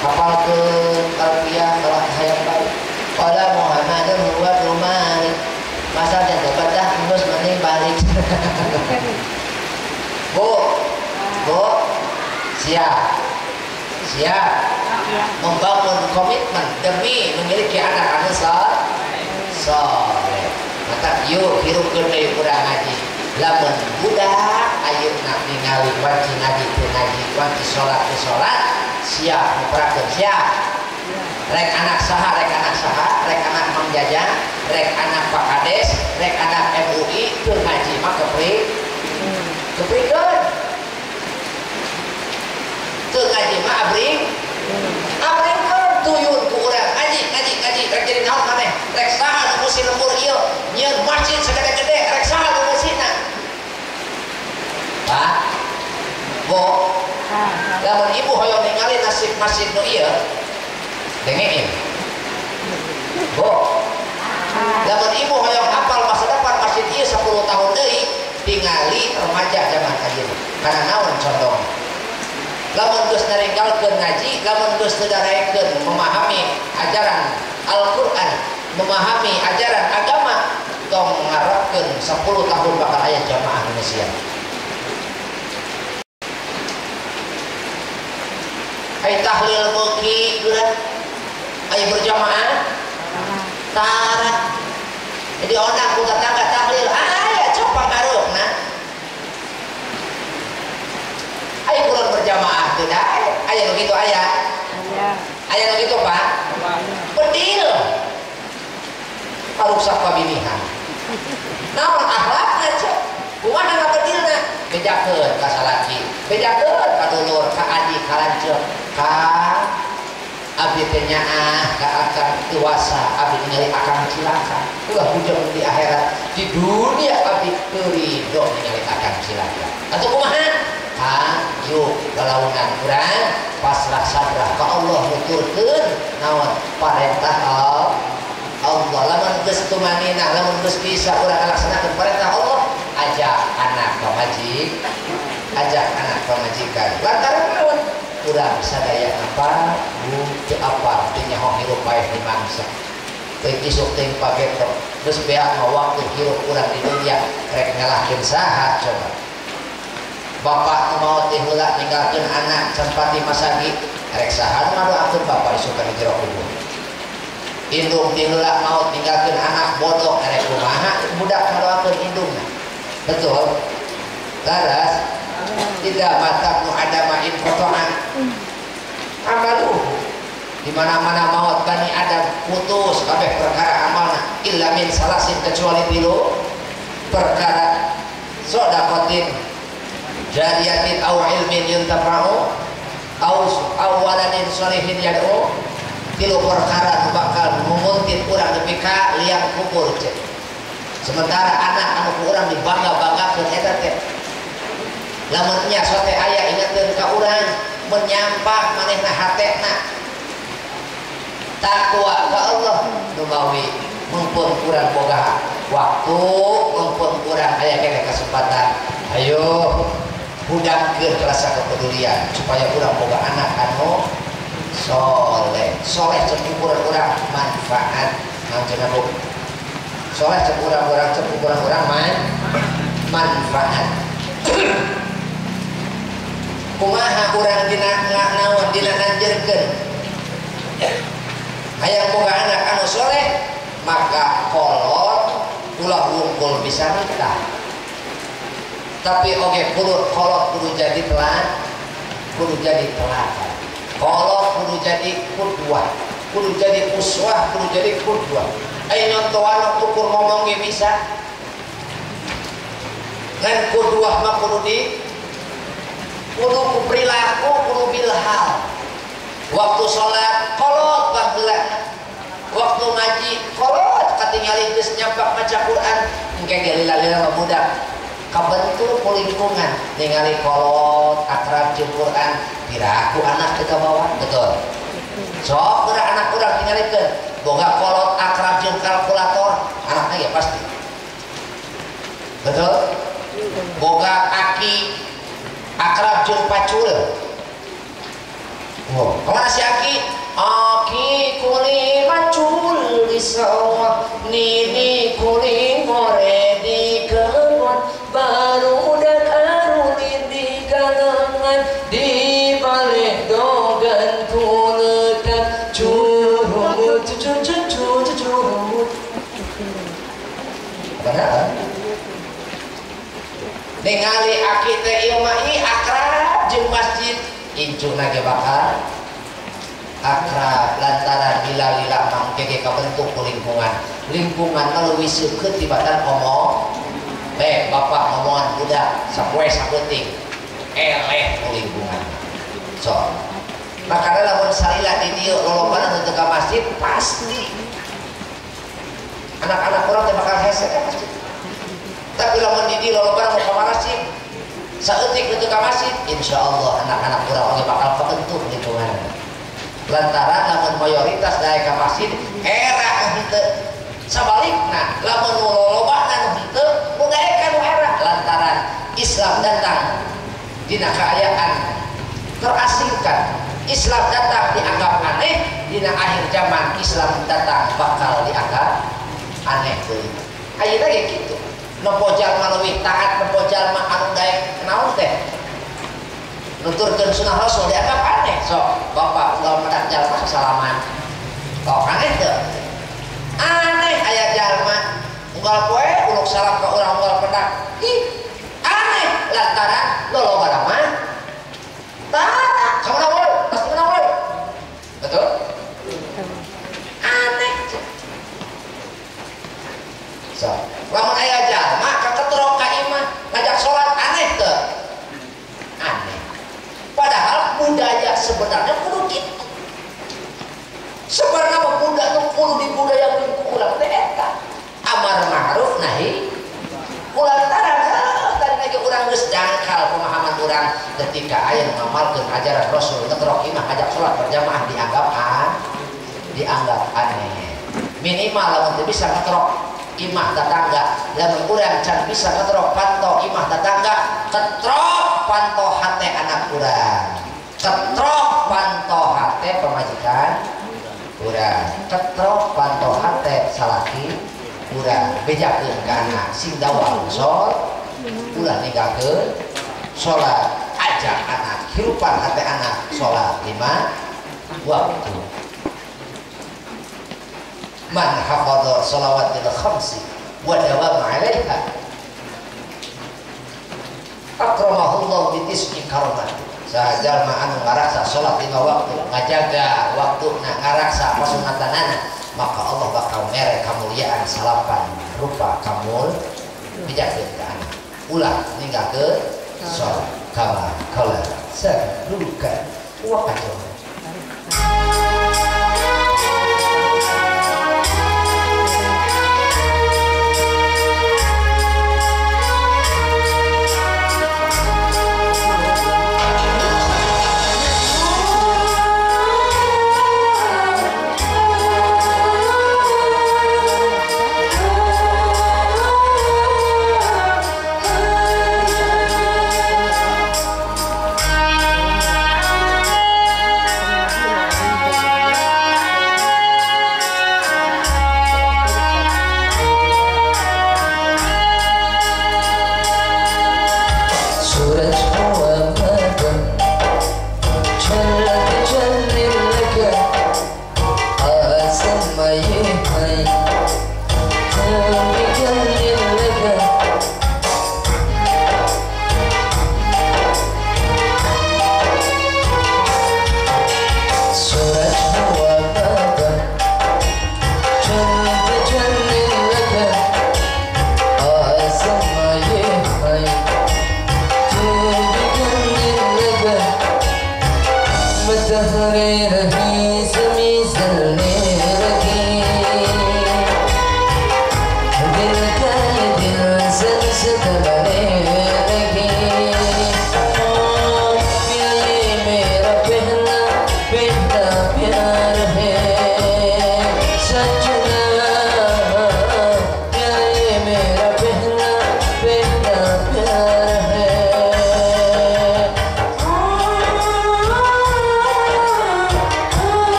hafalkeun talbiyah kalau hayang balik qala Muhammadun huwa Malik masa dan dapat dah geus mending balik Bu Bu siap siap membangun komitmen demi memiliki anak anu soleh maka yuk hirupkeun deui urang ngaji lamun budak ayeuna ningali wanci ngaji teu ngaji wanci salat teu salat siap ngoperakeun siap rek anak saha rek anak saha rek anak Mang Jajang rek anak Pak Kades rek anak MUI Teu ngaji mah keprikeun. Teu ngaji mah abring. Abringkeun tuyun ku urang ngaji ngaji ngaji rek jadi naon maneh? Rek saha nu musi lembur ieu? Nyieun masjid sagede-gede rek saha nu musina? Pak, Bu, lamun ibu hoyong ningali nasib masjid nu ieu, dengein. Bu, lamun ibu hoyong hafal masa depan masjid ieu 10 tahun deui, tingali remaja zaman ayeuna. Karena naon condong? Lamun geus naringgalkeun ngaji, lamun geus teu daraekeun memahami ajaran Al-Qur'an, memahami ajaran agama, tong ngarepkeun 10 tahun bakal aya jamaah Indonesia. Ai tahlil beuki geura, ai berjamaah tara. Jadi onang ku tetangga tahlil, aya cok pangaruhna. Ai kurang berjamaah teu dae, aya nu kitu aya. Aya nu kitu, Pak. Bedil. Paruksak pabinihan. Naon akhlakna cek? Kumaha ngabedilna? Bejakeun ka salaki, bejakeun ka dulur, ka adik, ka lanceuk, ka abdi teh nyaah ka akang dewasa, abdi ningali akang cilaka. Ulah hujung di akhirat, di dunia abdi teu ridho ningali akang cilaka. Atuh kumaha? Kang yuk lalaunan urang pasrah sabrah ka Allah nuturkeun naon parentah Allah. Lamun geus tumaninah, lamun geus bisa urang ngalaksanakeun perintah Allah, ajak anak pamajik, ajak anak pamajikan. Lantaran naon? Urang sadaya apa bu teu apal teu nyaho hirup paeh di mangsa. Teu isuk teuing pageto, geus beak mah waktu hirup urang di dunia rek ngalahkeun saha coba. Bapak nu maot teh heula ninggalkeun anak can pati masagi, rek saha nu ngadoakeun bapak isuk ka jero kubur. Indung teh heula maot ninggalkeun anak bodoh, rek kumaha budak ngadoakeun indungna. Betul? Laras tidak mata nu adama in qata'an amaluhu. Di mana-mana maut bani Adam putus kabeh perkara amalna illa min salasin kecuali tilu perkara, sedaqatin jariyatin aw ilmin yuntafa'u aw waladin sholihin yad'u. Tilu perkara nu bakal menguntit urang nepi ka liang kubur cek. Sementara anak anu ku urang dibangga-banggakeun eta teh, lamun nya sote aya ingeteun ka urang menyampak manehna hatena takwa ka Allah numawi mumpun urang boga waktu, mumpun urang aya keneh kesempatan, ayo hudangkeun rasa kepedulian supaya urang boga anak anu soleh. Soleh cek ukuran urang manfaat naon cenah Bu? Soleh cek urang-urang cek ukuran urang manfaat. Kumaha urang dina naon dina nanjeurkeun hayang boga anak anu soleh, maka kolot ulah wungkul bisa minta, tapi oge kudu kolot kudu jadi telat, kudu jadi teladan, kolot kudu jadi kudwah, kudu jadi uswah, kudu jadi kudwah. Ayo nyontohan ukur ngomong ge bisa, ngan kudwah mah kudu di kudu ku perilaku, kudu bilhal. Waktu sholat kolot baheula, waktu ngaji kolot katingali geus nyampak maca Quran, engke ge lila-lila mah budak kabentuk ku lingkungan ningali kolot akrab jeung Quran, piraku anak teu kabawa. Betul? Sok geura anak urang tingalikeun boga kolot akrab jeung kalkulator, anakna ge pasti. Betul? Boga aki akrab jeung pacul. Oh, kemana si aki? Aki kuli macul di sawah, nini kuli more di kebun, baru dan arulin di galengan, di balik dogan kulekan, curut curut curut curut. Benar? Ningali aki teh ieu mah akrab jeung masjid, incuna ge bakal akrab lantaran lila-lila mangke ge kabentuk ku lingkungan. Lingkungan mah leuwih seukeut tibatan omong. Baik bapak ngomongan budak sapoe sapenting eleh lingkungan. So, makanya lamun salila di dieu lolobana nu teu ka masjid pasti anak-anak urang teh bakal hese ka masjid. Tapi lamun di dieu lolobana nu ka masjid saeutik nu teu ka masjid, insyaallah anak-anak urang oge bakal kebentuk lingkungan. Lantaran lamun mayoritas daek ka masjid era nu henteu. Sabalikna lamun nu lolobana nu henteu nu daek ka nu era lantaran Islam datang dina kaayaan terasingkan. Islam datang dianggap aneh, dina akhir zaman Islam datang bakal dianggap aneh deui. Ayeuna ge kitu. Nempo jalma leuwih taat, nempo jalma anu daek naon teh? Nuturkeun sunah Rasul dianggap aneh. Sok, bapak unggal medak jalma sasalaman. Tok aneh teu? Aneh aya jalma unggal poe uluk salam ka urang unggal pedak. Ih, aneh lantaran lolobana mah tara sauna woy, pasti menang woy. Betul? Aneh. So, lamun aya jalma kaketrok ka imah ngajak salat aneh teu? Aneh. Padahal budaya sebenarnya kudu kitu. Sebenarnya budak nu kudu dibudayakeun ku urang teh eta. Amar ma'ruf nahi kulantaran tadi lagi urang geus dangkal pemahaman urang ketika aya nu ngamalkeun ajaran Rasul ngetrok imah ngajak salat berjamaah dianggap aneh. Minimal lamun teu bisa ngetrok imah tetangga, lamun urang can bisa ngetrok panto imah tetangga, ketrok panto hate anak urang, ketrok panto hate pamajikan urang, ketrok panto hate salaki urang, bejakeun ka anak sing dawam sholat, ulah ninggalkeun sholat, ajak anak hirupan hate anak sholat 5 waktu. Man hafadha shalawatil khamsi wa dawama 'alaiha akramahullahu bi tis'i karamat. Sajalma anu ngaraksa salat 5 waktu, ngajaga waktuna, ngaraksa pasunatanana, maka Allah bakal mere kamuliaan salapan rupa kamul dijakeun ka anak. Ulah ninggalkeun salat kama qala saduka wa qadara.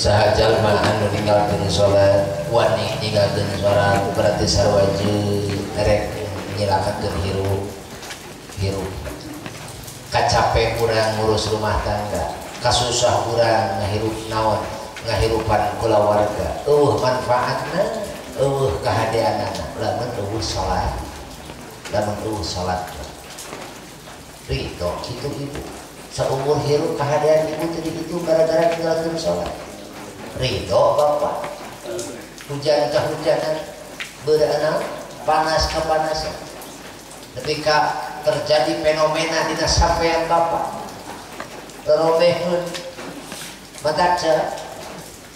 Saha jalma anu ninggalkeun salat, wani ninggalkeun salat berarti sarua jeung rek nyilakakeun hirup. Hirup. Kacape urang ngurus rumah tangga, kasusah urang ngahirup naon, ngahirupan kulawarga. Eueuh manfaatna, eueuh kahadeanana lamun eueuh salat. Lamun eueuh salat. Ridho kitu ibu. Saumur hirup kahadean ibu teu dihitung gara-gara ninggalkeun salat. Ridho bapak. Hujan kehujanan, beureunan, panas kepanasan. Ketika terjadi fenomena dina sampean bapak terobehun mata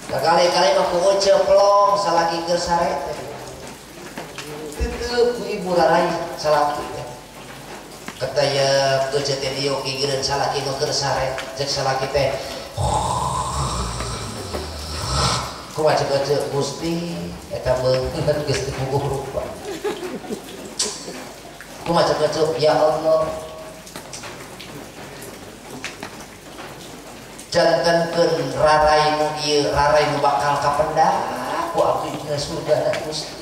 kali-kali mah ku ece pelong salaki keur sare teh tetep ku ibu rarai salaki teh ketayep ece teh dieu gigireun salaki nu keur sare cek salaki teh kumaha cek ece Gusti eta beungeut geus teu puguh rupa. Kumaha cek ece ya Allah jantenkeun rarai nu ieu rarai nu bakal kapendak ku abdi dina surga Gusti.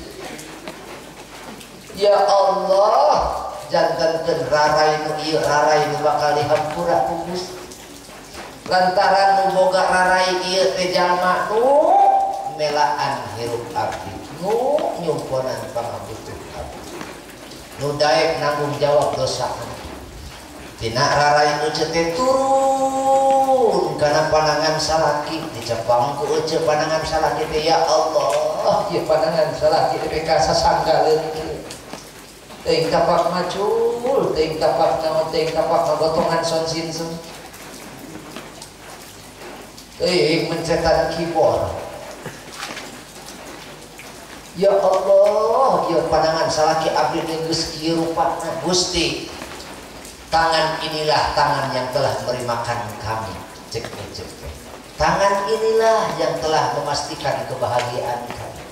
Ya Allah jantenkeun rarai nu ieu rarai nu bakal dihampura ku Gusti. Lantaran nu boga rarai ieu teh jalma nu melaan hirup abdi, nu nyumponan pangabutuh abdi, nu daek nanggung jawab dosa. Tina rarai ece teh turun kana panangan salaki, dicepang ku ece panangan salaki teh ya Allah, ieu panangan salaki teh ka sasanggaleun kieu. Teuing tapak macul, teuing tapak naon, teuing tapak ngagotongan son sinsen. Teuing mencetan keyboard. Ya Allah, ieu panangan salaki abdi teh geus kieu rupana Gusti. Tangan inilah tangan yang telah beri makan kami. Cek cek. Tangan inilah yang telah memastikan kebahagiaan kami.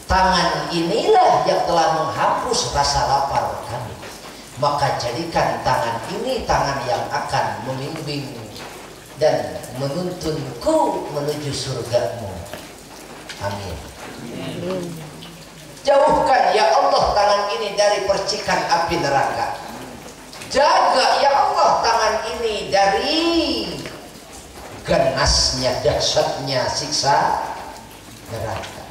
Tangan inilah yang telah menghapus rasa lapar kami. Maka jadikan tangan ini tangan yang akan membimbing dan menuntunku menuju surgamu. Amin. Jauhkan ya Allah tangan ini dari percikan api neraka. Jaga ya Allah tangan ini dari ganasnya, dahsyatnya siksa neraka.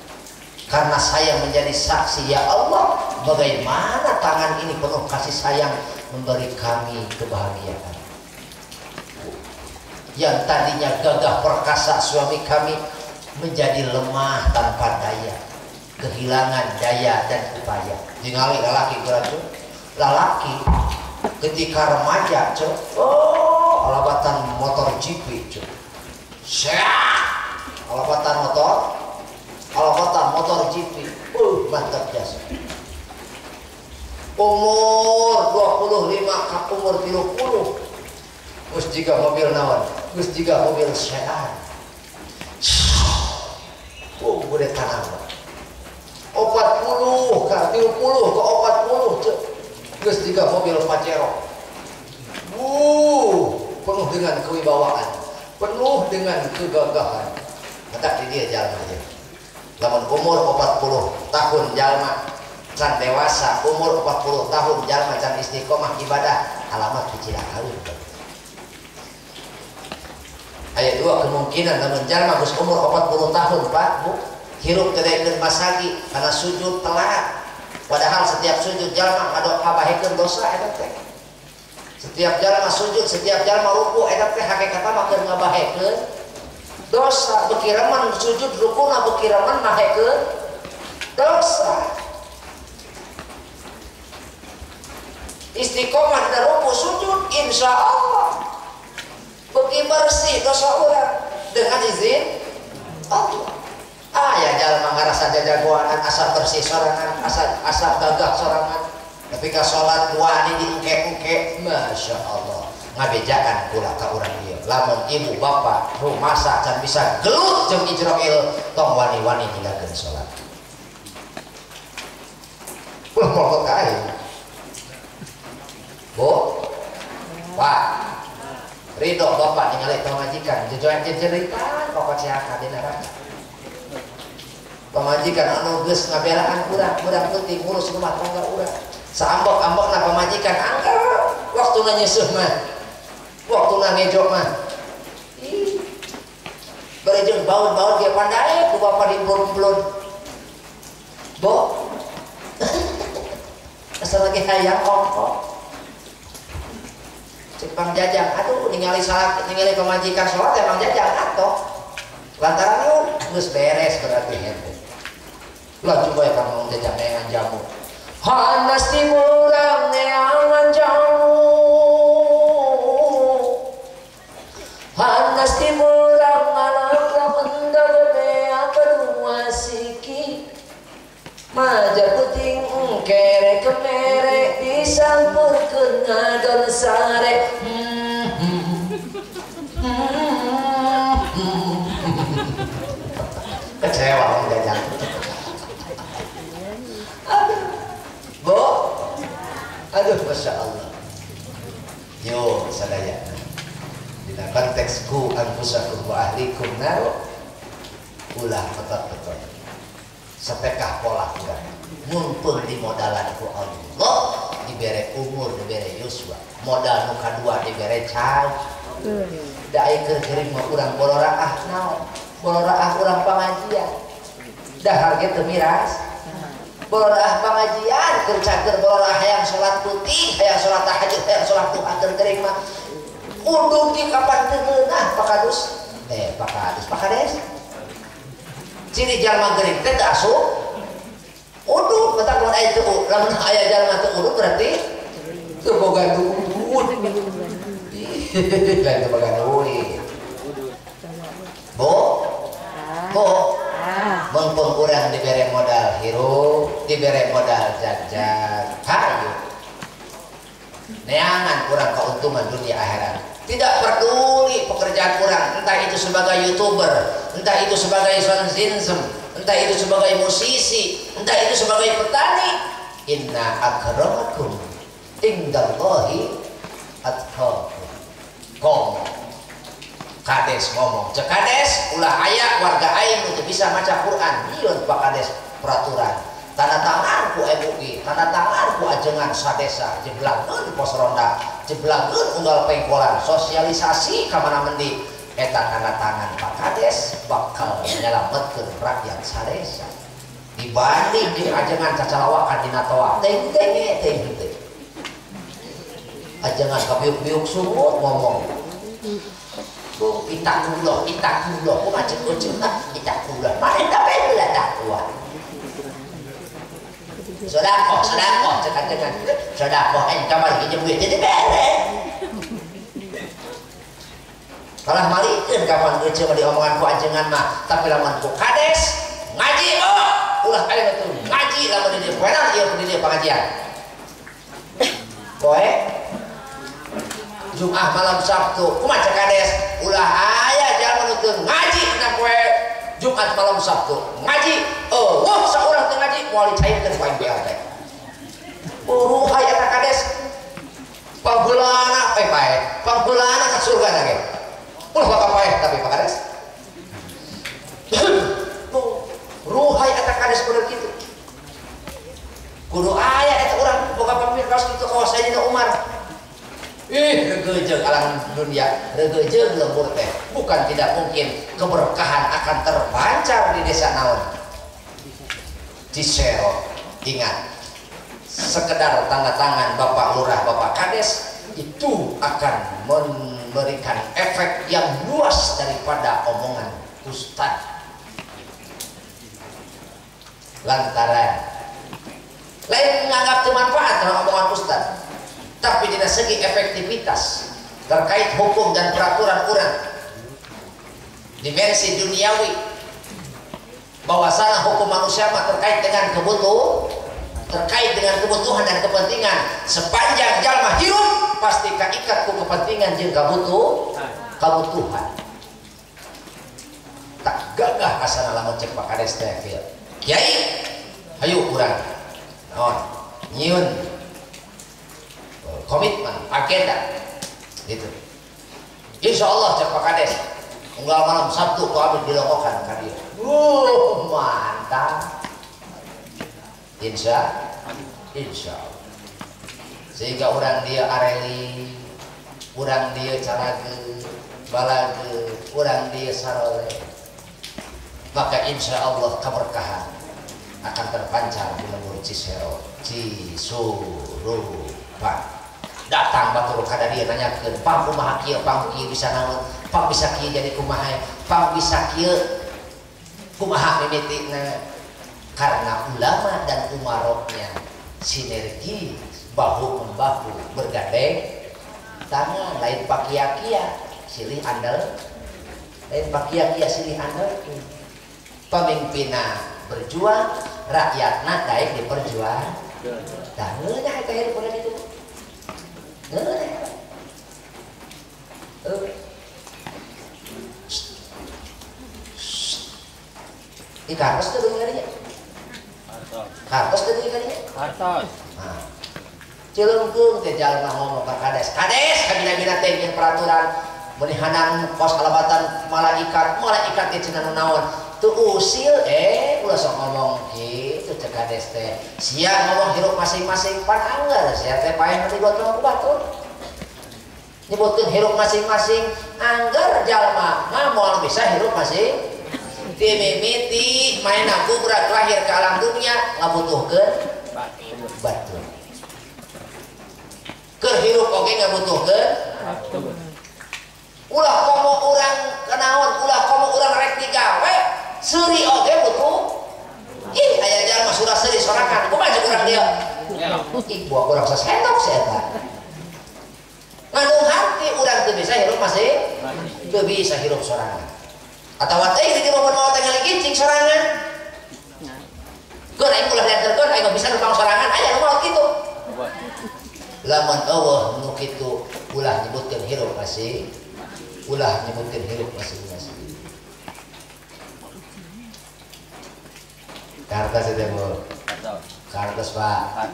Karena saya menjadi saksi ya Allah bagaimana tangan ini penuh kasih sayang memberi kami kebahagiaan. Yang tadinya gagah perkasa suami kami menjadi lemah tanpa daya, kehilangan daya dan upaya. Ningali lalaki berarti lalaki ketika remaja, cok, oh, alabatan motor GP, cok, alabatan motor GP, mantap jasa. Umur 25 ke umur 30, geus jiga mobil naon, geus jiga mobil sedan, gede tanah, 40 ke 30 ke 40, cok. Geus jiga mobil Pajero. Penuh dengan kewibawaan, penuh dengan kegagahan. Mata di dia jalma aja. Lamun umur 40 tahun jalma can dewasa, umur 40 tahun jalma can istiqomah ibadah, alamat kecilakaeun. Aya dua kemungkinan lamun jalma geus umur 40 tahun, Pak, Bu, hirup teu daekeun basagi karena sujud telat. Padahal setiap sujud jalma ngabahekeun dosa eta teh. Setiap jalma sujud, setiap jalma ruku eta teh hakikatna mah keur ngabahekeun dosa. Beuki remen sujud rukuna beuki remen mahekeun dosa. Istiqomah dina ruku sujud insya Allah beuki bersih dosa urang dengan izin Allah. Ah ya jalma ngarasa jajagoanan asa bersih sorangan, asa gagah sorangan. Tapi ka salat wani diengke-engke, Masya Allah. Ngabejakan kula ka urang ieu. Lamun ibu bapak rumasa can bisa gelut jeung Ijrail, tong wani-wani ninggalkeun salat. Ulah molot ka aing. Bu, Pak, ridho bapak ningali pamajikan, jejoan jejeritan papaceakan di neraka. Pamajikan anu geus ngabelaan urang, urang penting ngurus rumah tangga urang. Saambek-ambekna pamajikan angker waktuna nyeuseuh mah. Waktuna ngejo mah. Ih. Bari jeung baut-baut ge pandai ku bapa diblon-blon. Bo. Asal lagi hayang ongkok. Cek Bang Jajang, aduh ningali salat, ningali pamajikan salat ya Bang Jajang atoh. Lantaran naon geus beres berarti henteu. Lah coba ya Bang Jajang neangan jamu. Hanas timurang neangan jamu. Hanas timurang malakra mendag bea kedua siki. Maja puting kere kemere disampurkeun ngadon sare. Kecewa Bang Jajang. Aduh. Bo. Aduh, Masya Allah. Yo sadayana. Dina konteks ku anfusakum wa ahlikum nar ulah betot-betot. Setekah pola urang. Mumpung dimodalan ku Allah, dibere umur, dibere yuswa. Modal nu kadua dibere cai. Da aya keur gering mah urang boloraah naon? Boloraah urang pangajian. Dahar ge teu miras. Boloraah pangajian keur cager boloraah hayang salat putih, hayang salat tahajud, hayang salat duha keur gering mah. Undung di kapan teu meunah Pak Kadus? Pak Kadus, Pak Kades. Ciri jalma gering teh teu asup uduk, matak lamun aya teu lamun aya jalma teu uduk berarti teu boga duit. Lain teu boga duit. Bo, bo, mumpung urang dibere modal hirup, dibere modal jajan, hayu. Neangan kurang keuntungan dunia akhirat. Tidak peduli pekerjaan kurang, entah itu sebagai youtuber, entah itu sebagai sonzinsem, entah itu sebagai musisi, entah itu sebagai petani. Inna akramakum indallahi atqakum. Ngomong Kades ngomong, cek Kades ulah aya warga aing untuk bisa maca Quran. Nyieun Pak Kades peraturan. Tanda tangan ku MUI, tanda tangan ku ajengan sadesa, jeblageun pos ronda, jeblageun unggal pengkolan, sosialisasi ka mana mendi. Eta tanda tangan Pak Kades bakal nyelametkeun rakyat sadesa. Dibanding jeung ajengan cacalawakan dina toa, teuing teuing teuing teuing. Ajengan kabiuk-biuk sungut ngomong. Bu, itakullah, itakullah, kumaha ceuk uceuk ah, itakullah. Maneh tapi belah takwa. Sodakoh, sodakoh, cek ajengan. Sodakoh aing kamari pinjem duit jadi bere. Kalah malikeun kapan geuceuk mah diomongan ku ajengan mah, tapi lamun ku kades ngaji oh, ulah aya teu ngaji lamun di dieu poenan ieu di dieu pangajian. Poe Jumat malam Sabtu, kumaha cek kades, ulah aya jalma nu teu ngaji na poe Jumat malam Sabtu ngaji, oh wah saurang teu ngaji moal dicairkeun ku aing BLT. Uruh aya eta kades pangheulana pae, pangheulana ka surga na ge. Ulah bakal paeh tapi Pak Kades. Ruhai eta kades bener kitu. Kudu aya eta urang boga pamir kaos kitu kawas Sayyidina Umar. Ih, regejeung alam dunia, regejeung lembur teh. Bukan tidak mungkin keberkahan akan terpancar di desa naon. Cisero, ingat, sekedar tanda tangan Bapak Lurah, Bapak Kades itu akan memberikan efek yang luas daripada omongan ustad. Lantaran lain menganggap itu manfaat dalam omongan ustad, tapi dari segi efektivitas terkait hukum dan peraturan orang dimensi duniawi, bahwasanya hukum manusia terkait dengan kebutuhan, terkait dengan kebutuhan dan kepentingan. Sepanjang jalma hirup pasti kaikat ku kepentingan jeung kabutuhan. Tak gagah asana lamun cek Pak Kades teh kieu. Kiai, hayu urang naon nyieun komitmen agenda gitu. Insya Allah cek Pak Kades Unggal malam Sabtu ku abdi dilokokan ka dieu. Mantap. Insya Allah. Sehingga orang dia areli, orang dia carage, balage, orang dia sarole. Maka insya Allah keberkahan akan terpancar di lembur Cisero, Cisurupan. Datang batur kada dia nanyakeun, pang kumaha kieu, pang kieu bisa naon, pang bisa kieu jadi kumaha, pang bisa kieu kumaha mimitina. Karena ulama dan umaroknya sinergi bahu membahu bergandeng tangan, lain pakia-kia silih andal, lain pakia-kia silih andal. Pemimpinna berjuang, rakyatna daek diperjuang. Tah ngeunah eta hirup urang itu. Ngeunah. Ih kartos teu deui kadinya. Kartos teu deui kadinya. Kartos. Nah. Cileungkeung teh jalma ngomong ka kades. Kades kabina-bina teh jeung peraturan menihanan kos alabatan malaikat, malaikat teh cenah nu naon. Teu usil ulah sok ngomong kitu cek kades teh. Sia ngomong hirup masing-masing pan anggar sia teh paeh nu digotong ku batur. Nyebutkeun hirup masing-masing anggar jalma mah moal bisa hirup masing. Timimiti maena kubra lahir ke alam dunia ngabutuhkeun batur. Keur hirup oge ngabutuhkeun batur. Ulah komo urang kenaon, ulah komo urang rek digawe, seuri oge butuh. Ih aya jalma surah seuri sorangan, kumaha jeung urang dieu? Ih buah urang sasendok si eta. Ngandung hati urang teu bisa hirup masih teu bisa hirup sorangan. Atawa teh di dieu mun maot teh ngaligicing sorangan. Keun aing ulah dianterkeun aing bisa numpang sorangan, aya nu maot kitu. Lamun eueuh nu kitu ulah nyebutkeun hirup masih, ulah nyebutkeun hirup masing-masing. Kartos itu Bu. Kartos Pak.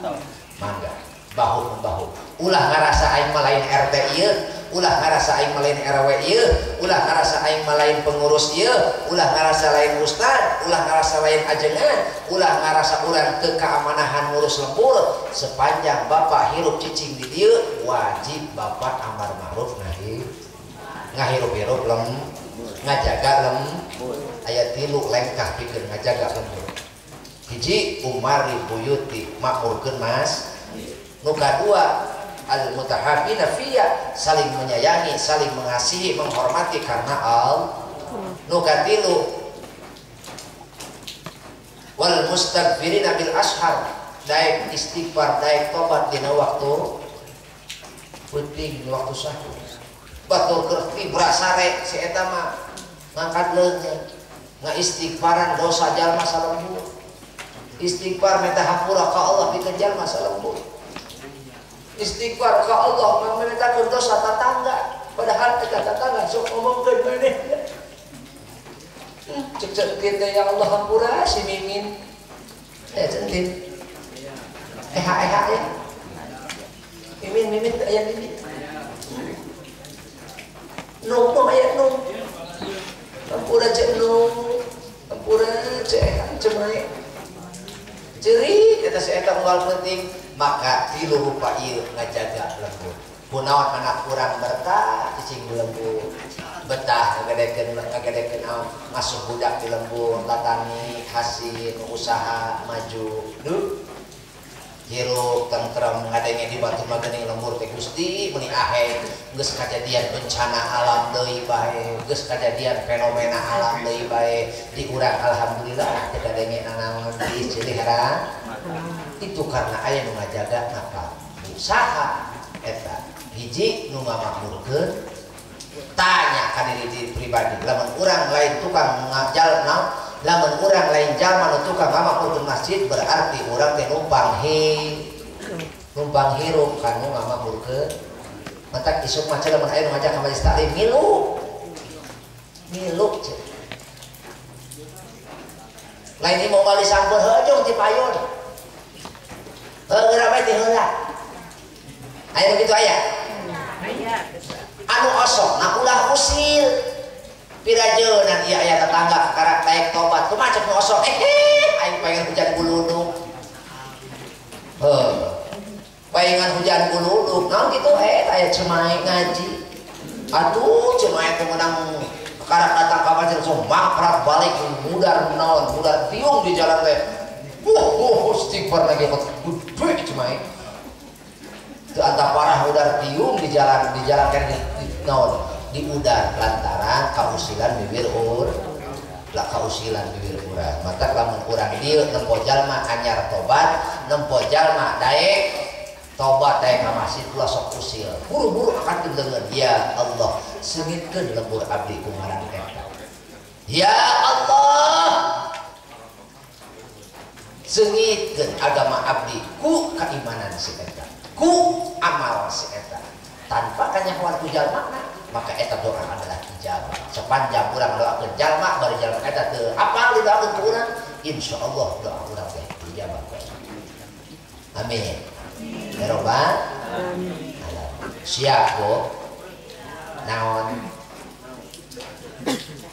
Mangga. Bahu membahu. Ulah ngarasa aing mah lain RT ieu, ulah ngarasa aing mah lain RW ieu, ulah ngarasa aing mah lain pengurus ieu, ulah ngarasa lain ustad, ulah ngarasa lain ajengan, ulah ngarasa urang teu kaamanahan ngurus lembur. Sepanjang bapak hirup cicing di dieu, wajib bapak amar ma'ruf nahi ngahirup-hirup lem, ngajaga lem. Aya tilu lengkah pikeun ngajaga lembur. Hiji umari buyuti makmurkeun mas. Nu kadua al mutahabbina fiyya, saling menyayangi, saling mengasihi, menghormati karena Allah. Nu katilu wal mustaghfirina bil ashar, daek istighfar, daek tobat dina waktu penting, waktu sahur. Batur keur brasare si eta mah ngangkat leungeun, ngaistighfaran dosa jalma salembur. Istighfar minta hampura ka Allah pikeun jalma salembur. Istighfar ka Allah memintakeun dosa tatangga, padahal eta tatangga sok ngomongkeun manehna. Cek centin teh ya Allah hampura si Mimin. Centin. Eha eha ya. Mimin mimin teh aya mimin. Nung nung aya nung. Hampura cek nung. Hampura cek eha cek mae. Cerik eta si eta unggal penting. Maka tilu rupa ieu ngajaga lembur. Kunaon anak urang bertah cicing di lembur. Betah ngagedekeun naon ngasuh budak di lembur, tatani, hasil, usaha maju. Duh. Hirup tentrem ngadenge di batu mah geuning lembur teh Gusti meuni ahe geus kajadian bencana alam deui bae, geus kajadian fenomena alam deui bae di urang alhamdulillah teu kadenge nanaon di Cilihara. Itu karena aya nu ngajaga napa usaha eta hiji nu ngamakmurkeun. Tanya ka diri pribadi, lamun urang lain tukang ngajal naon, lamun urang lain jalma nu tukang ngamakmurkeun masjid berarti urang teh numpang numpang hirup kanu ngamakmurkeun. Matak isuk mah lamun aya nu ngajak ka majelis taklim milu milu cek. Lain ieu moal disampeur heuh ti payun. Heuh geura bae ti heula. Aya nu kitu aya? Aya. Anu osok na ulah usil. Pira Tetangga kakarak daek tobat kumaha cek nu osok aing pengen hujan guludug. Heuh. Paingan hujan guludug naon kitu aya Cimahi ngaji. Atuh Cimahi teh meunang kakarak datang ka masjid langsung mangkrak balik mudar naon mudar tiung di jalan teh. Wuh istighfar lagi gede Cimahi. Teu antah parah udar tiung di jalan kan di naon di udar lantaran kausilan bibir ur lah kausilan bibir urang. Matak lamun urang dieu nempo jalma anyar tobat, nempo jalma daek tobat daek ka masjid ulah sok usil. Buru-buru akan dileungeun. Ya Allah, seungitkeun lembur abdi ku ngaran eta. Ya Allah, seungitkeun agama abdi ku keimanan si eta, ku amal si eta. Tanpa kanyahoan ku jalmana, maka eta doa adalah ijabah. Sepanjang urang doakeun jalma bari jalma eta teu apal didoakeun ku urang, insyaallah doa urang teh ijabah ku Allah. Amin. Ya robbal alamin. Siap, Bu. Naon?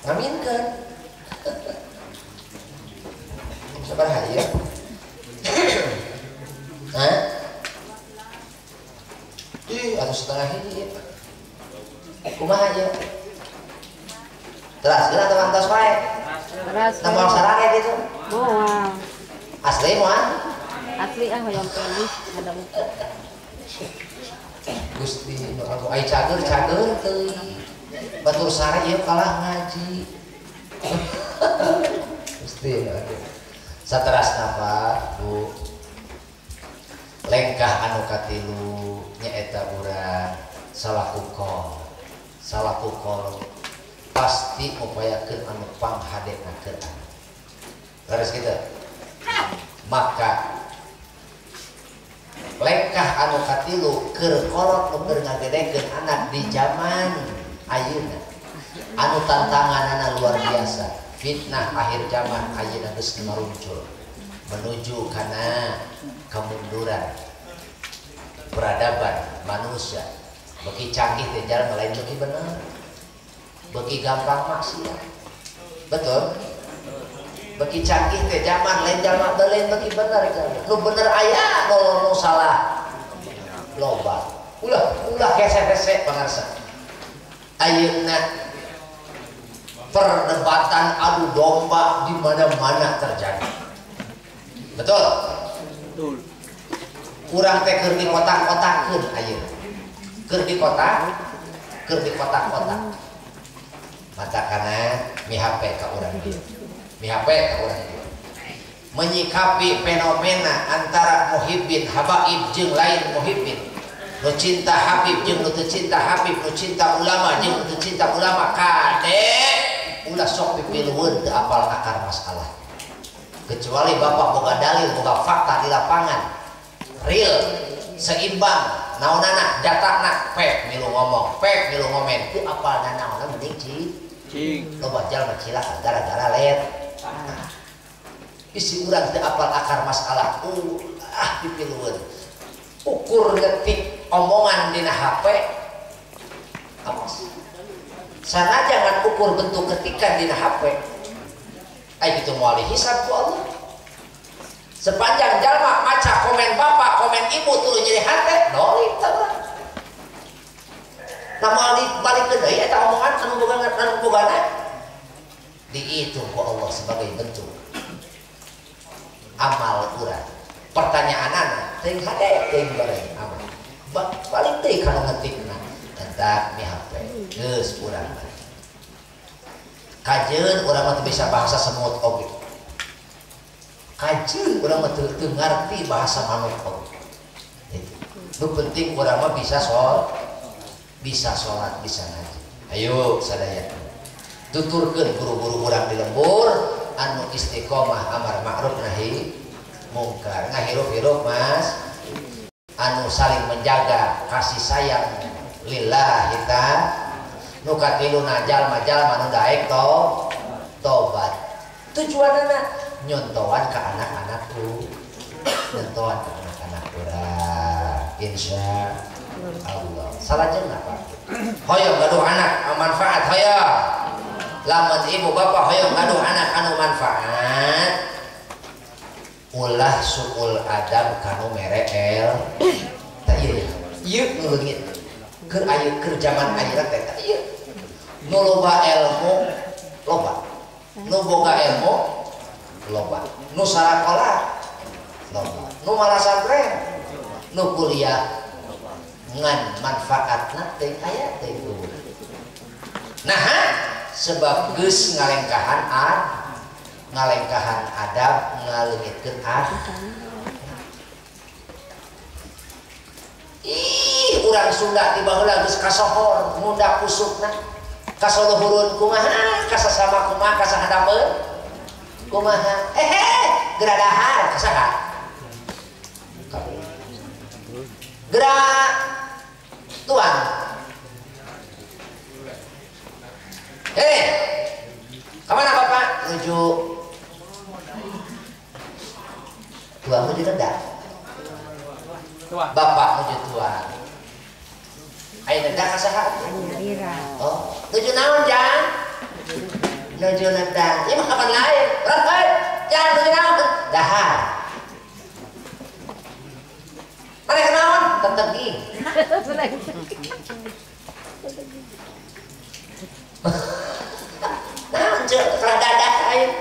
Ngaminkeun. Sabaraha ieu? Hah? Ih, atau setengah hiji. Kumaha ieu? Teras geura atau tos wae? Teras. Nambah sarare gitu. Moal. Asli moal? Asli ah hoyong pelis ada muka. Gusti nu agung ai cager-cager teuing. Batur sare ieu kalah ngaji. Gusti nu agung. Saterasna Pak, Bu. Lengkah anu katilu nyaeta urang salaku kol. Salaku kol pasti ngupayakeun anu panghadena keur anak. Leres kitu. Maka lengkah anu katilu keur kolot nu keur ngagedekeun anak di zaman ayeuna. Anu tantanganana luar biasa. Fitnah akhir zaman ayeuna geus maruncul menuju kana kemunduran peradaban manusia. Beki canggih teh jalan lain beki bener, beki gampang maksiat. Betul? Beki canggih teh zaman lain jalma lain beki bener. Nu bener aya, nu salah loba. Ulah ulah hese-hese pangarsa. Ayeuna perdebatan adu domba di mana-mana terjadi. Betul? Betul. Urang teh keur di kotak-kotakeun ayeuna. Keur di kota, keur di kotak-kotak. Mata kana mihape ka urang dieu. Mihape ka urang dieu. Menyikapi fenomena antara muhibbin habaib jeung lain muhibbin. Nu cinta Habib jeung nu teu cinta Habib, nu cinta ulama jeung nu teu cinta ulama, kade ulah sok pipilueun teu apal akar masalah. Kecuali bapak boga dalil, boga fakta di lapangan real, seimbang, naonana, datana, pek milu ngomong, pek milu ngomen, teu apal nanaonna mending cing. Loba jalma cilaka gara-gara let. Isi urang teu apal akar masalah, ulah pipilueun. Ukur ngetik omongan dina HP, awas. Sanajan ukur bentuk ketikan dina HP, ay gitu moal dihisab ku Allah. Sepanjang jalma maca komen bapak, komen ibu tuluy nyeri hate, dolim teh urang. Nah moal dibalikeun deui eta omongan anu boga anu bogana dihitung ku Allah sebagai bentuk amal urang. Pertanyaanana teuing hade teuing bareng amal. Balik deui kana ngetikna tentang mi HP geus urang. Kajeun urang mah teu bisa bahasa semut oge. Kajeun urang mah teu ngarti bahasa manuk oge. Gitu. Nu penting urang mah bisa sholat, bisa ngaji. Ayo sadaya. Tuturkeun guru-guru urang di lembur anu istiqomah amar ma'ruf nahi mungkar, ngahirup-hirup mas anu saling menjaga kasih sayang lillahi ta'ala. Nu katiluna jalma-jalma nu daek tobat. Tujuanana nyontoan ke anak-anakku, nyontoan ke anak-anak urang. Insya Allah. Salajengna Pak. Hoyong gaduh anak manfaat hoyong. Lamun ibu bapak hoyong gaduh anak anu manfaat, ulah suul adab kanu mere el. Tah ieu ieu nu leungit. Keur aya keur zaman ayeuna teh tah ieu. Nu loba ilmu loba. Nu boga ilmu loba. Nu sarakola loba. Nu malasantren, nu kuliah ngan manfaatna teh aya teh. Nah, sebab geus ngalengkahan ad, ngalengkahan adab, ngaleungitkeun ad. Ih, urang Sunda ti baheula geus kasohor, ngunda kusukna. Kasoluhurun kumaha, kasasama kumaha, kasahadapeun kumaha. Hehe, geura dahar kasaha. Geura tuang. Kemana bapak? Menuju tuang menuju rendah. Bapak menuju tuang. Ayo rendah kasaha? Oh, nuju naon jang? Nuju rendah. Ieu mah kapan lain? Berangkat. Jang nuju naon? Dahar. Mana kenaon? Tetegi. Naon cek kalah dadah aing.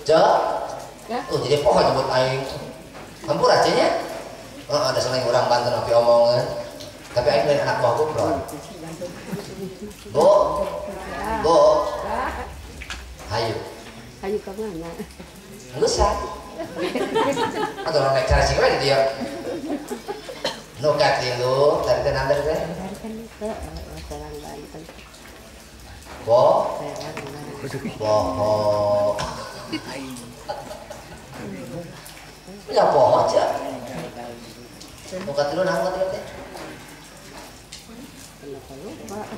Cek. Oh, jadi poho nyebut aing. Hampura cenah nya. Oh, ada selain orang Banten api omongan. Tapi aing lain anak buah Gupron. Bu. Bu. Hayu. Hayu ka mana? Geus ah. Atau orang naik cara sih we di dieu. Nu katilu, tadi teh naon teh? Serang Banten. Bo. Poho. Ya poho aja. Nu katilu naon katilu teh?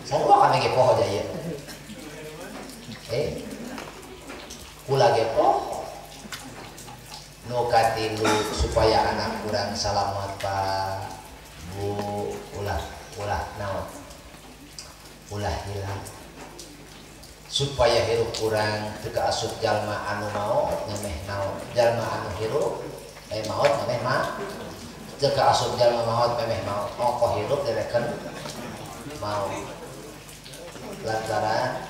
Sarua kami ge poho aja ieu. Kula ge poho. Nu katilu supaya anak kurang salamat Pak, Bu, ulah ulah naon? Ulah hilang. Supaya hirup kurang teu kaasup jalma anu maot ngemeh naon, jalma anu hirup maot ngemeh mah teu kaasup jalma maot memeh maot, ongkoh hirup direken maot. Lantaran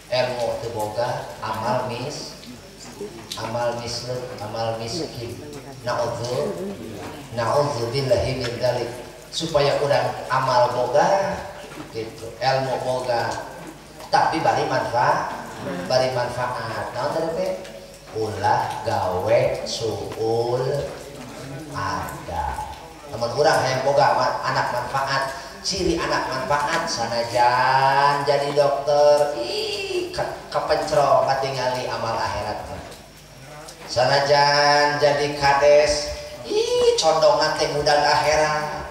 ilmu teu boga, amal mis, amal misluk, amal miskin. Na'udzu billahi min dzalik. Supaya urang amal boga gitu, ilmu boga, tapi bari manfaat, bari manfaat. Naon tadi teh? Ulah gawe suul adab. Lamun urang hayang boga anak manfaat, ciri anak manfaat sanajan jadi dokter, ih kapencro katingali amal akhirat. Sanajan jadi kades, ih condongan teh mudang akhirat.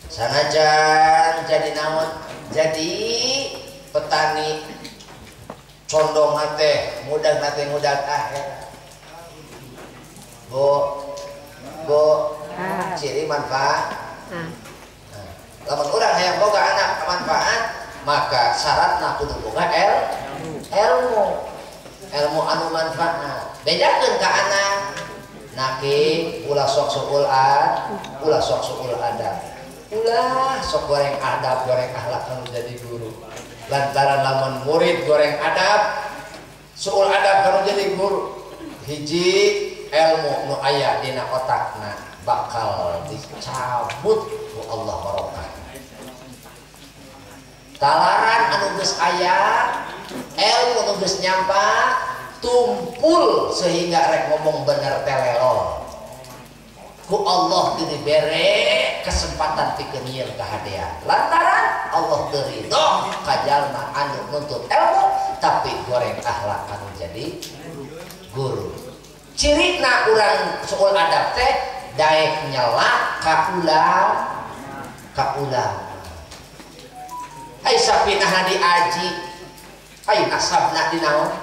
Sanajan jadi naon, jadi petani condongan teh mudang teh mudang akhirat. Bu, bu, ciri manfaat. Lamun urang hayang boga anak manfaat, maka syaratna kudu boga ilmu. Ilmu anu manfaat. Bedakeun ka anak. Naki ulah sok suul ad, ulah sok suul adab. Ulah sok goreng adab, goreng akhlak anu jadi guru. Lantaran lamun murid goreng adab, suul adab kanu jadi guru. Hiji ilmu nu aya dina otakna bakal dicabut ku Allah barokah. Talaran anu geus aya, ilmu nu geus nyampa, tumpul sehingga rek ngomong bener telelol. Ku Allah teu dibere kesempatan pikeun nyieun kahadean. Lantaran Allah teu ridho ka jalma anu nuntut ilmu tapi goreng akhlak anu jadi guru. Cirina urang suul adab teh daek nyela ka ulama. Ai sapinahna diaji, ai nasabna dinaon?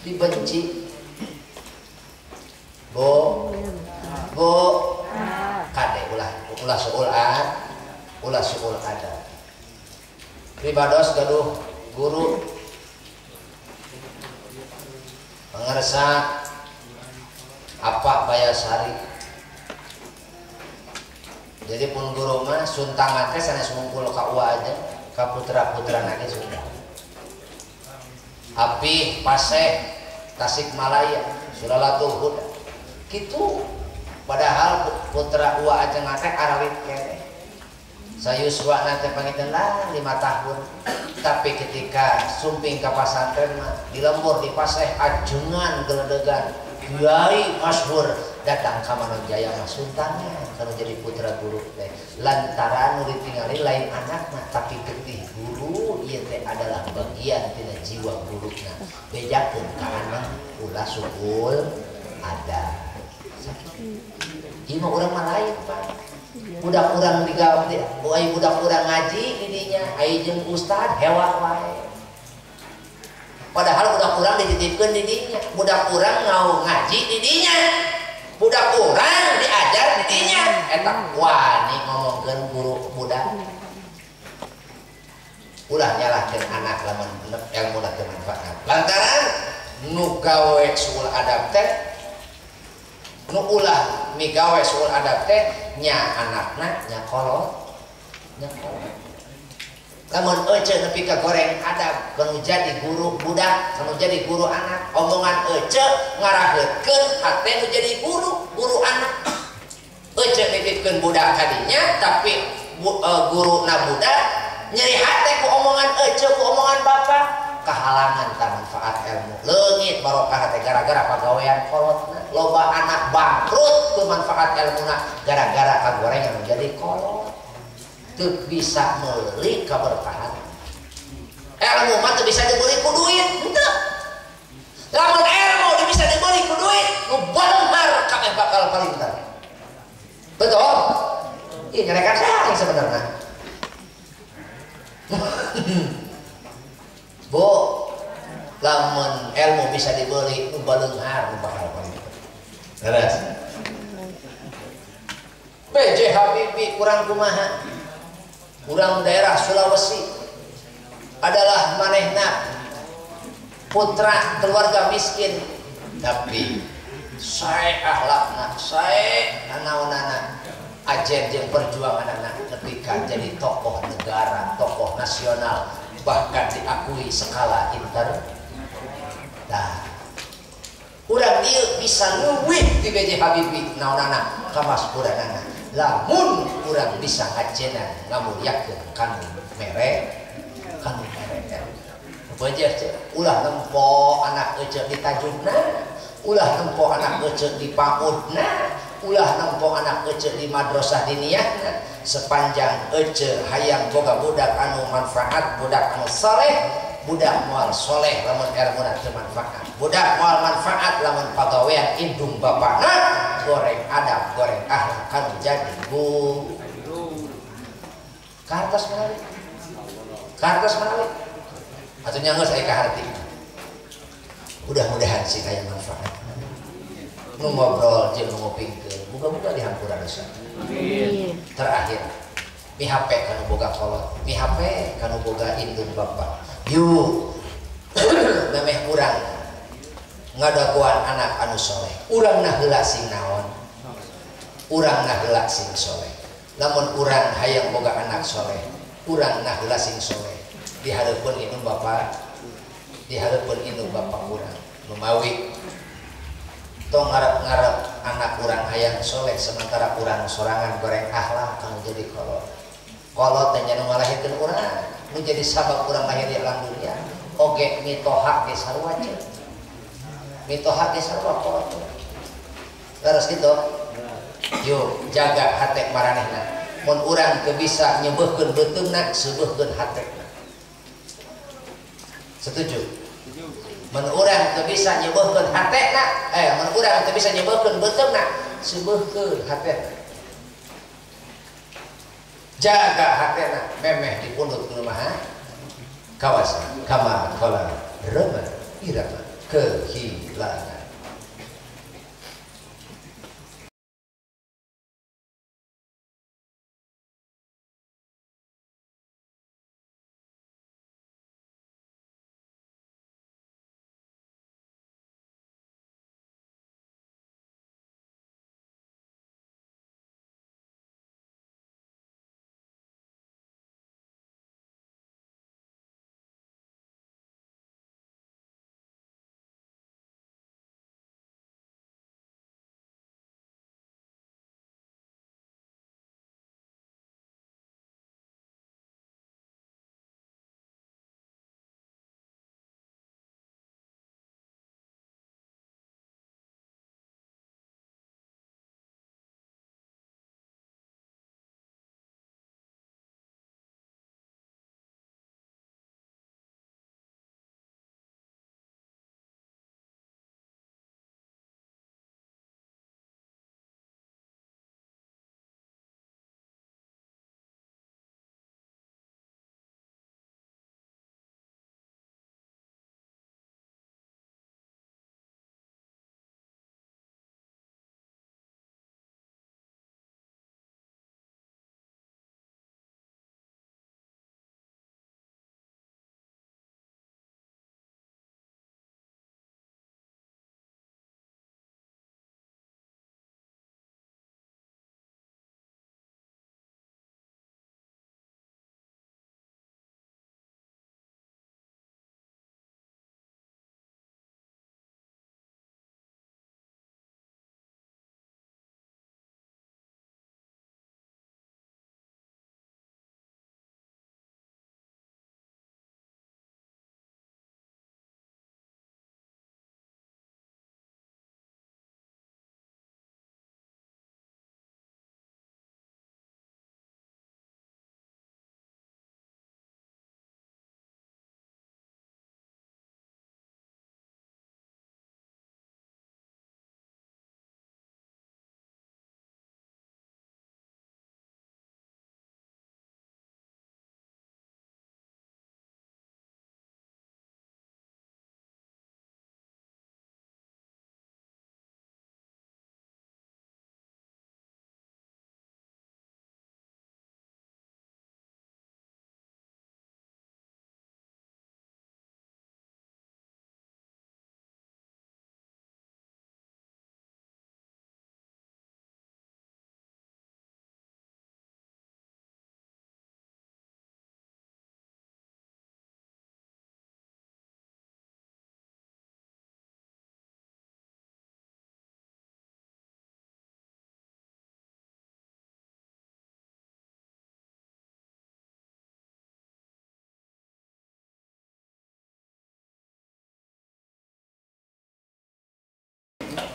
Dibenci. Bu, bu, kade ulah ulah suul ad, ulah suul adab. Pribados gaduh guru pangarsa apa Bayasari. Jadi pun guru mah suntangan teh sanes ngumpul ka uwa aja ka putra-putrana ge suntang. Api Paseh Tasikmalaya Sulalatul Huda kitu, padahal putra uwa aja teh aralit keneh. Sayuswa nanti panginten lah 5 tahun, tapi ketika sumping ke pasantren mah di lembur di Paseh ajengan geledegan kiai masyhur datang ka Manonjaya mah suntangan kalau jadi putra guru teh lantaran nu ditingali lain anakna tapi getih guru ieu teh adalah bagian tina jiwa guruna bejakeun ka anak ulah sukul ada. Ieu mah urang mah lain Pak. Budak urang digawe, ai budak urang ngaji didinya, ai jeung ustad hewa wae. Padahal budak urang dititipkeun didinya, budak urang ngaji didinya, budak urang diajar didinya. Eta wani ngomongkeun guru budak. Ulah nyalahkeun anak lamun ilmuna teu manfaat. Lantaran nu gawe suul adab teh, nu ulah migawe suul adab teh nya anakna nya kolot, nya kolot. Lamun ece nepi ka goreng adab kanu jadi guru budak, kanu jadi guru anak, omongan ece ngaraheutkeun hate nu jadi guru, guru anak. Ece nitipkeun budak kadinya tapi guruna budak nyeri hate ku omongan ece ku omongan bapak, kahalangan ta manfaat ilmu. Leungit barokah teh gara-gara pagawean kolotna. Loba anak bangkrut ku manfaat ilmuna gara-gara kagorengan menjadi kolot. Teu bisa meuli kaberkahan. Ilmu mah teu bisa dibeli ku duit, henteu. Lamun ilmu bisa dibeli ku duit, nu beunghar kabeh bakal palintar. Betul? Ieu nyarekan saha sebenarnya. Bu, lamun ilmu bisa dibeli nu baleunghar nu bakal palintar. Terus. B.J. Habibie kurang kumaha? Kurang daerah Sulawesi adalah manehna putra keluarga miskin, tapi sae akhlakna, sae nanaonana, ajen jeung perjuanganana ketika jadi tokoh negara, tokoh nasional, bahkan diakui skala inter. Nah, urang ieu bisa leuwih ti B.J. Habibie naonana kamaskuranana. Lamun urang bisa ngajenan ngamuliakeun kanu mere beujeut ulah nempo anak ece di tajugna, ulah nempo anak ece di paudna, ulah nempo anak ece di madrasah diniyahna. Sepanjang ece hayang boga budak anu manfaat, budak anu soleh, budak moal soleh lamun ilmuna teu manfaat, budak moal manfaat lamun pagawean indung bapakna goreng adab, goreng akhlak kan jadi bu. Kartos menawi, kartos menawi atau nyanggeus aya kaharti. Mudah-mudahan sih kaya manfaat. Nu ngobrol jeung nu ngupingkeun, muga-muga dihampura dosa. Amin. Terakhir, mi HP kanu boga kolot, mi HP kanu boga indung bapak. Yuk, memeh urang ngadagoan anak anu soleh, urang nah heula sing naon, urang nah heula sing soleh. Lamun urang hayang boga anak soleh, urang nah heula sing soleh. Di hareupeun indung bapak, di hareupeun indung bapak urang. Lumawi tong ngarep-ngarep anak urang hayang soleh sementara urang sorangan goreng akhlak kanu jadi kolot. Kolot teh nya nu ngalahirkeun urang, nu jadi sabab urang lahir di alam dunia. Oge mitoha ge sarua ceuk. Mitoha ge sarua kolot. Terus gitu. Yuk jaga hate maranehna. Mun urang teu bisa nyebeuhkeun beuteungna, seubeurkeun hatena. Setuju? Mun urang teu bisa nyebeuhkeun hatena, mun urang teu bisa nyebeuhkeun beuteungna, seubeurkeun hatena. Jaga hatena memeh dipundhut ku maha kawasa kama qala Roma Irama kehilangan.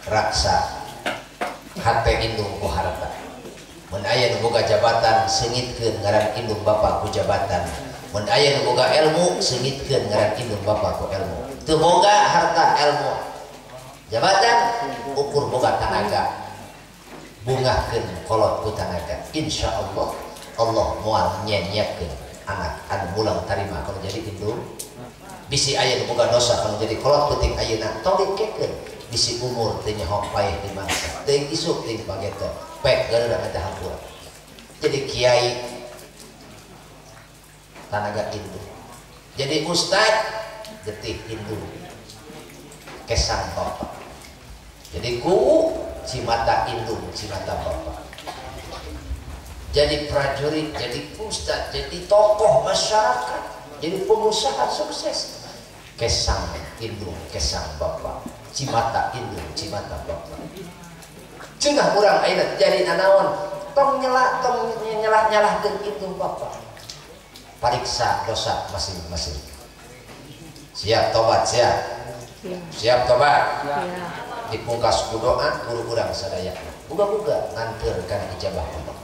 Raksa hate indung ku harta. Mun aya nu boga jabatan seungitkeun ngaran indung bapa ku jabatan. Mun aya nu boga ilmu seungitkeun ngaran indung bapa ku ilmu. Teu boga harta ilmu jabatan ukur boga tanaga. Bungahkeun kolot ku tanaga. Insyaallah Allah moal nyanyiakeun anak anu mulang tarima kalau jadi indung. Bisi aya nu boga dosa kalau jadi kolot penting ayeuna tong dikekeun. Bisi umur teu nyaho paeh di mangsa. Teuing isuk teuing pageto. Pek gareuna minta hampura. Jadi kiai tanaga indung. Jadi ustad getih indung. Kesang bapak. Jadi ku cimata indung, cimata bapak. Jadi prajurit, jadi ustad, jadi tokoh masyarakat, jadi pengusaha sukses. Kesang indung, kesang bapak. Cimata indung, cimata bapak. Cenah urang ayeuna jadi nanaon, tong nyela, tong nyalah-nyalahkeun indung bapak. Pariksa dosa masing-masing. Siap tobat, siap. Siap tobat. Dipungkas ku doa guru urang sadaya. Buga-buga nganteur kana ijabah Allah.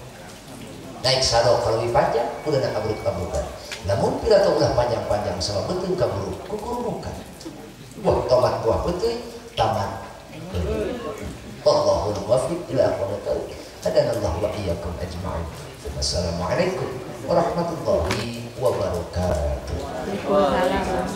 Naik sado kalau lebih panjang udah nak kabruk-kabrukan. Namun pidato ulah panjang-panjang sama betul kabruk kukurukan. Buah tomat buah betul taman. Allahul muwaffiq ila aqwamit thariq. Hadanallahu wa iyyakum ajma'in. Wassalamualaikum warahmatullahi wabarakatuh. Waalaikumsalam.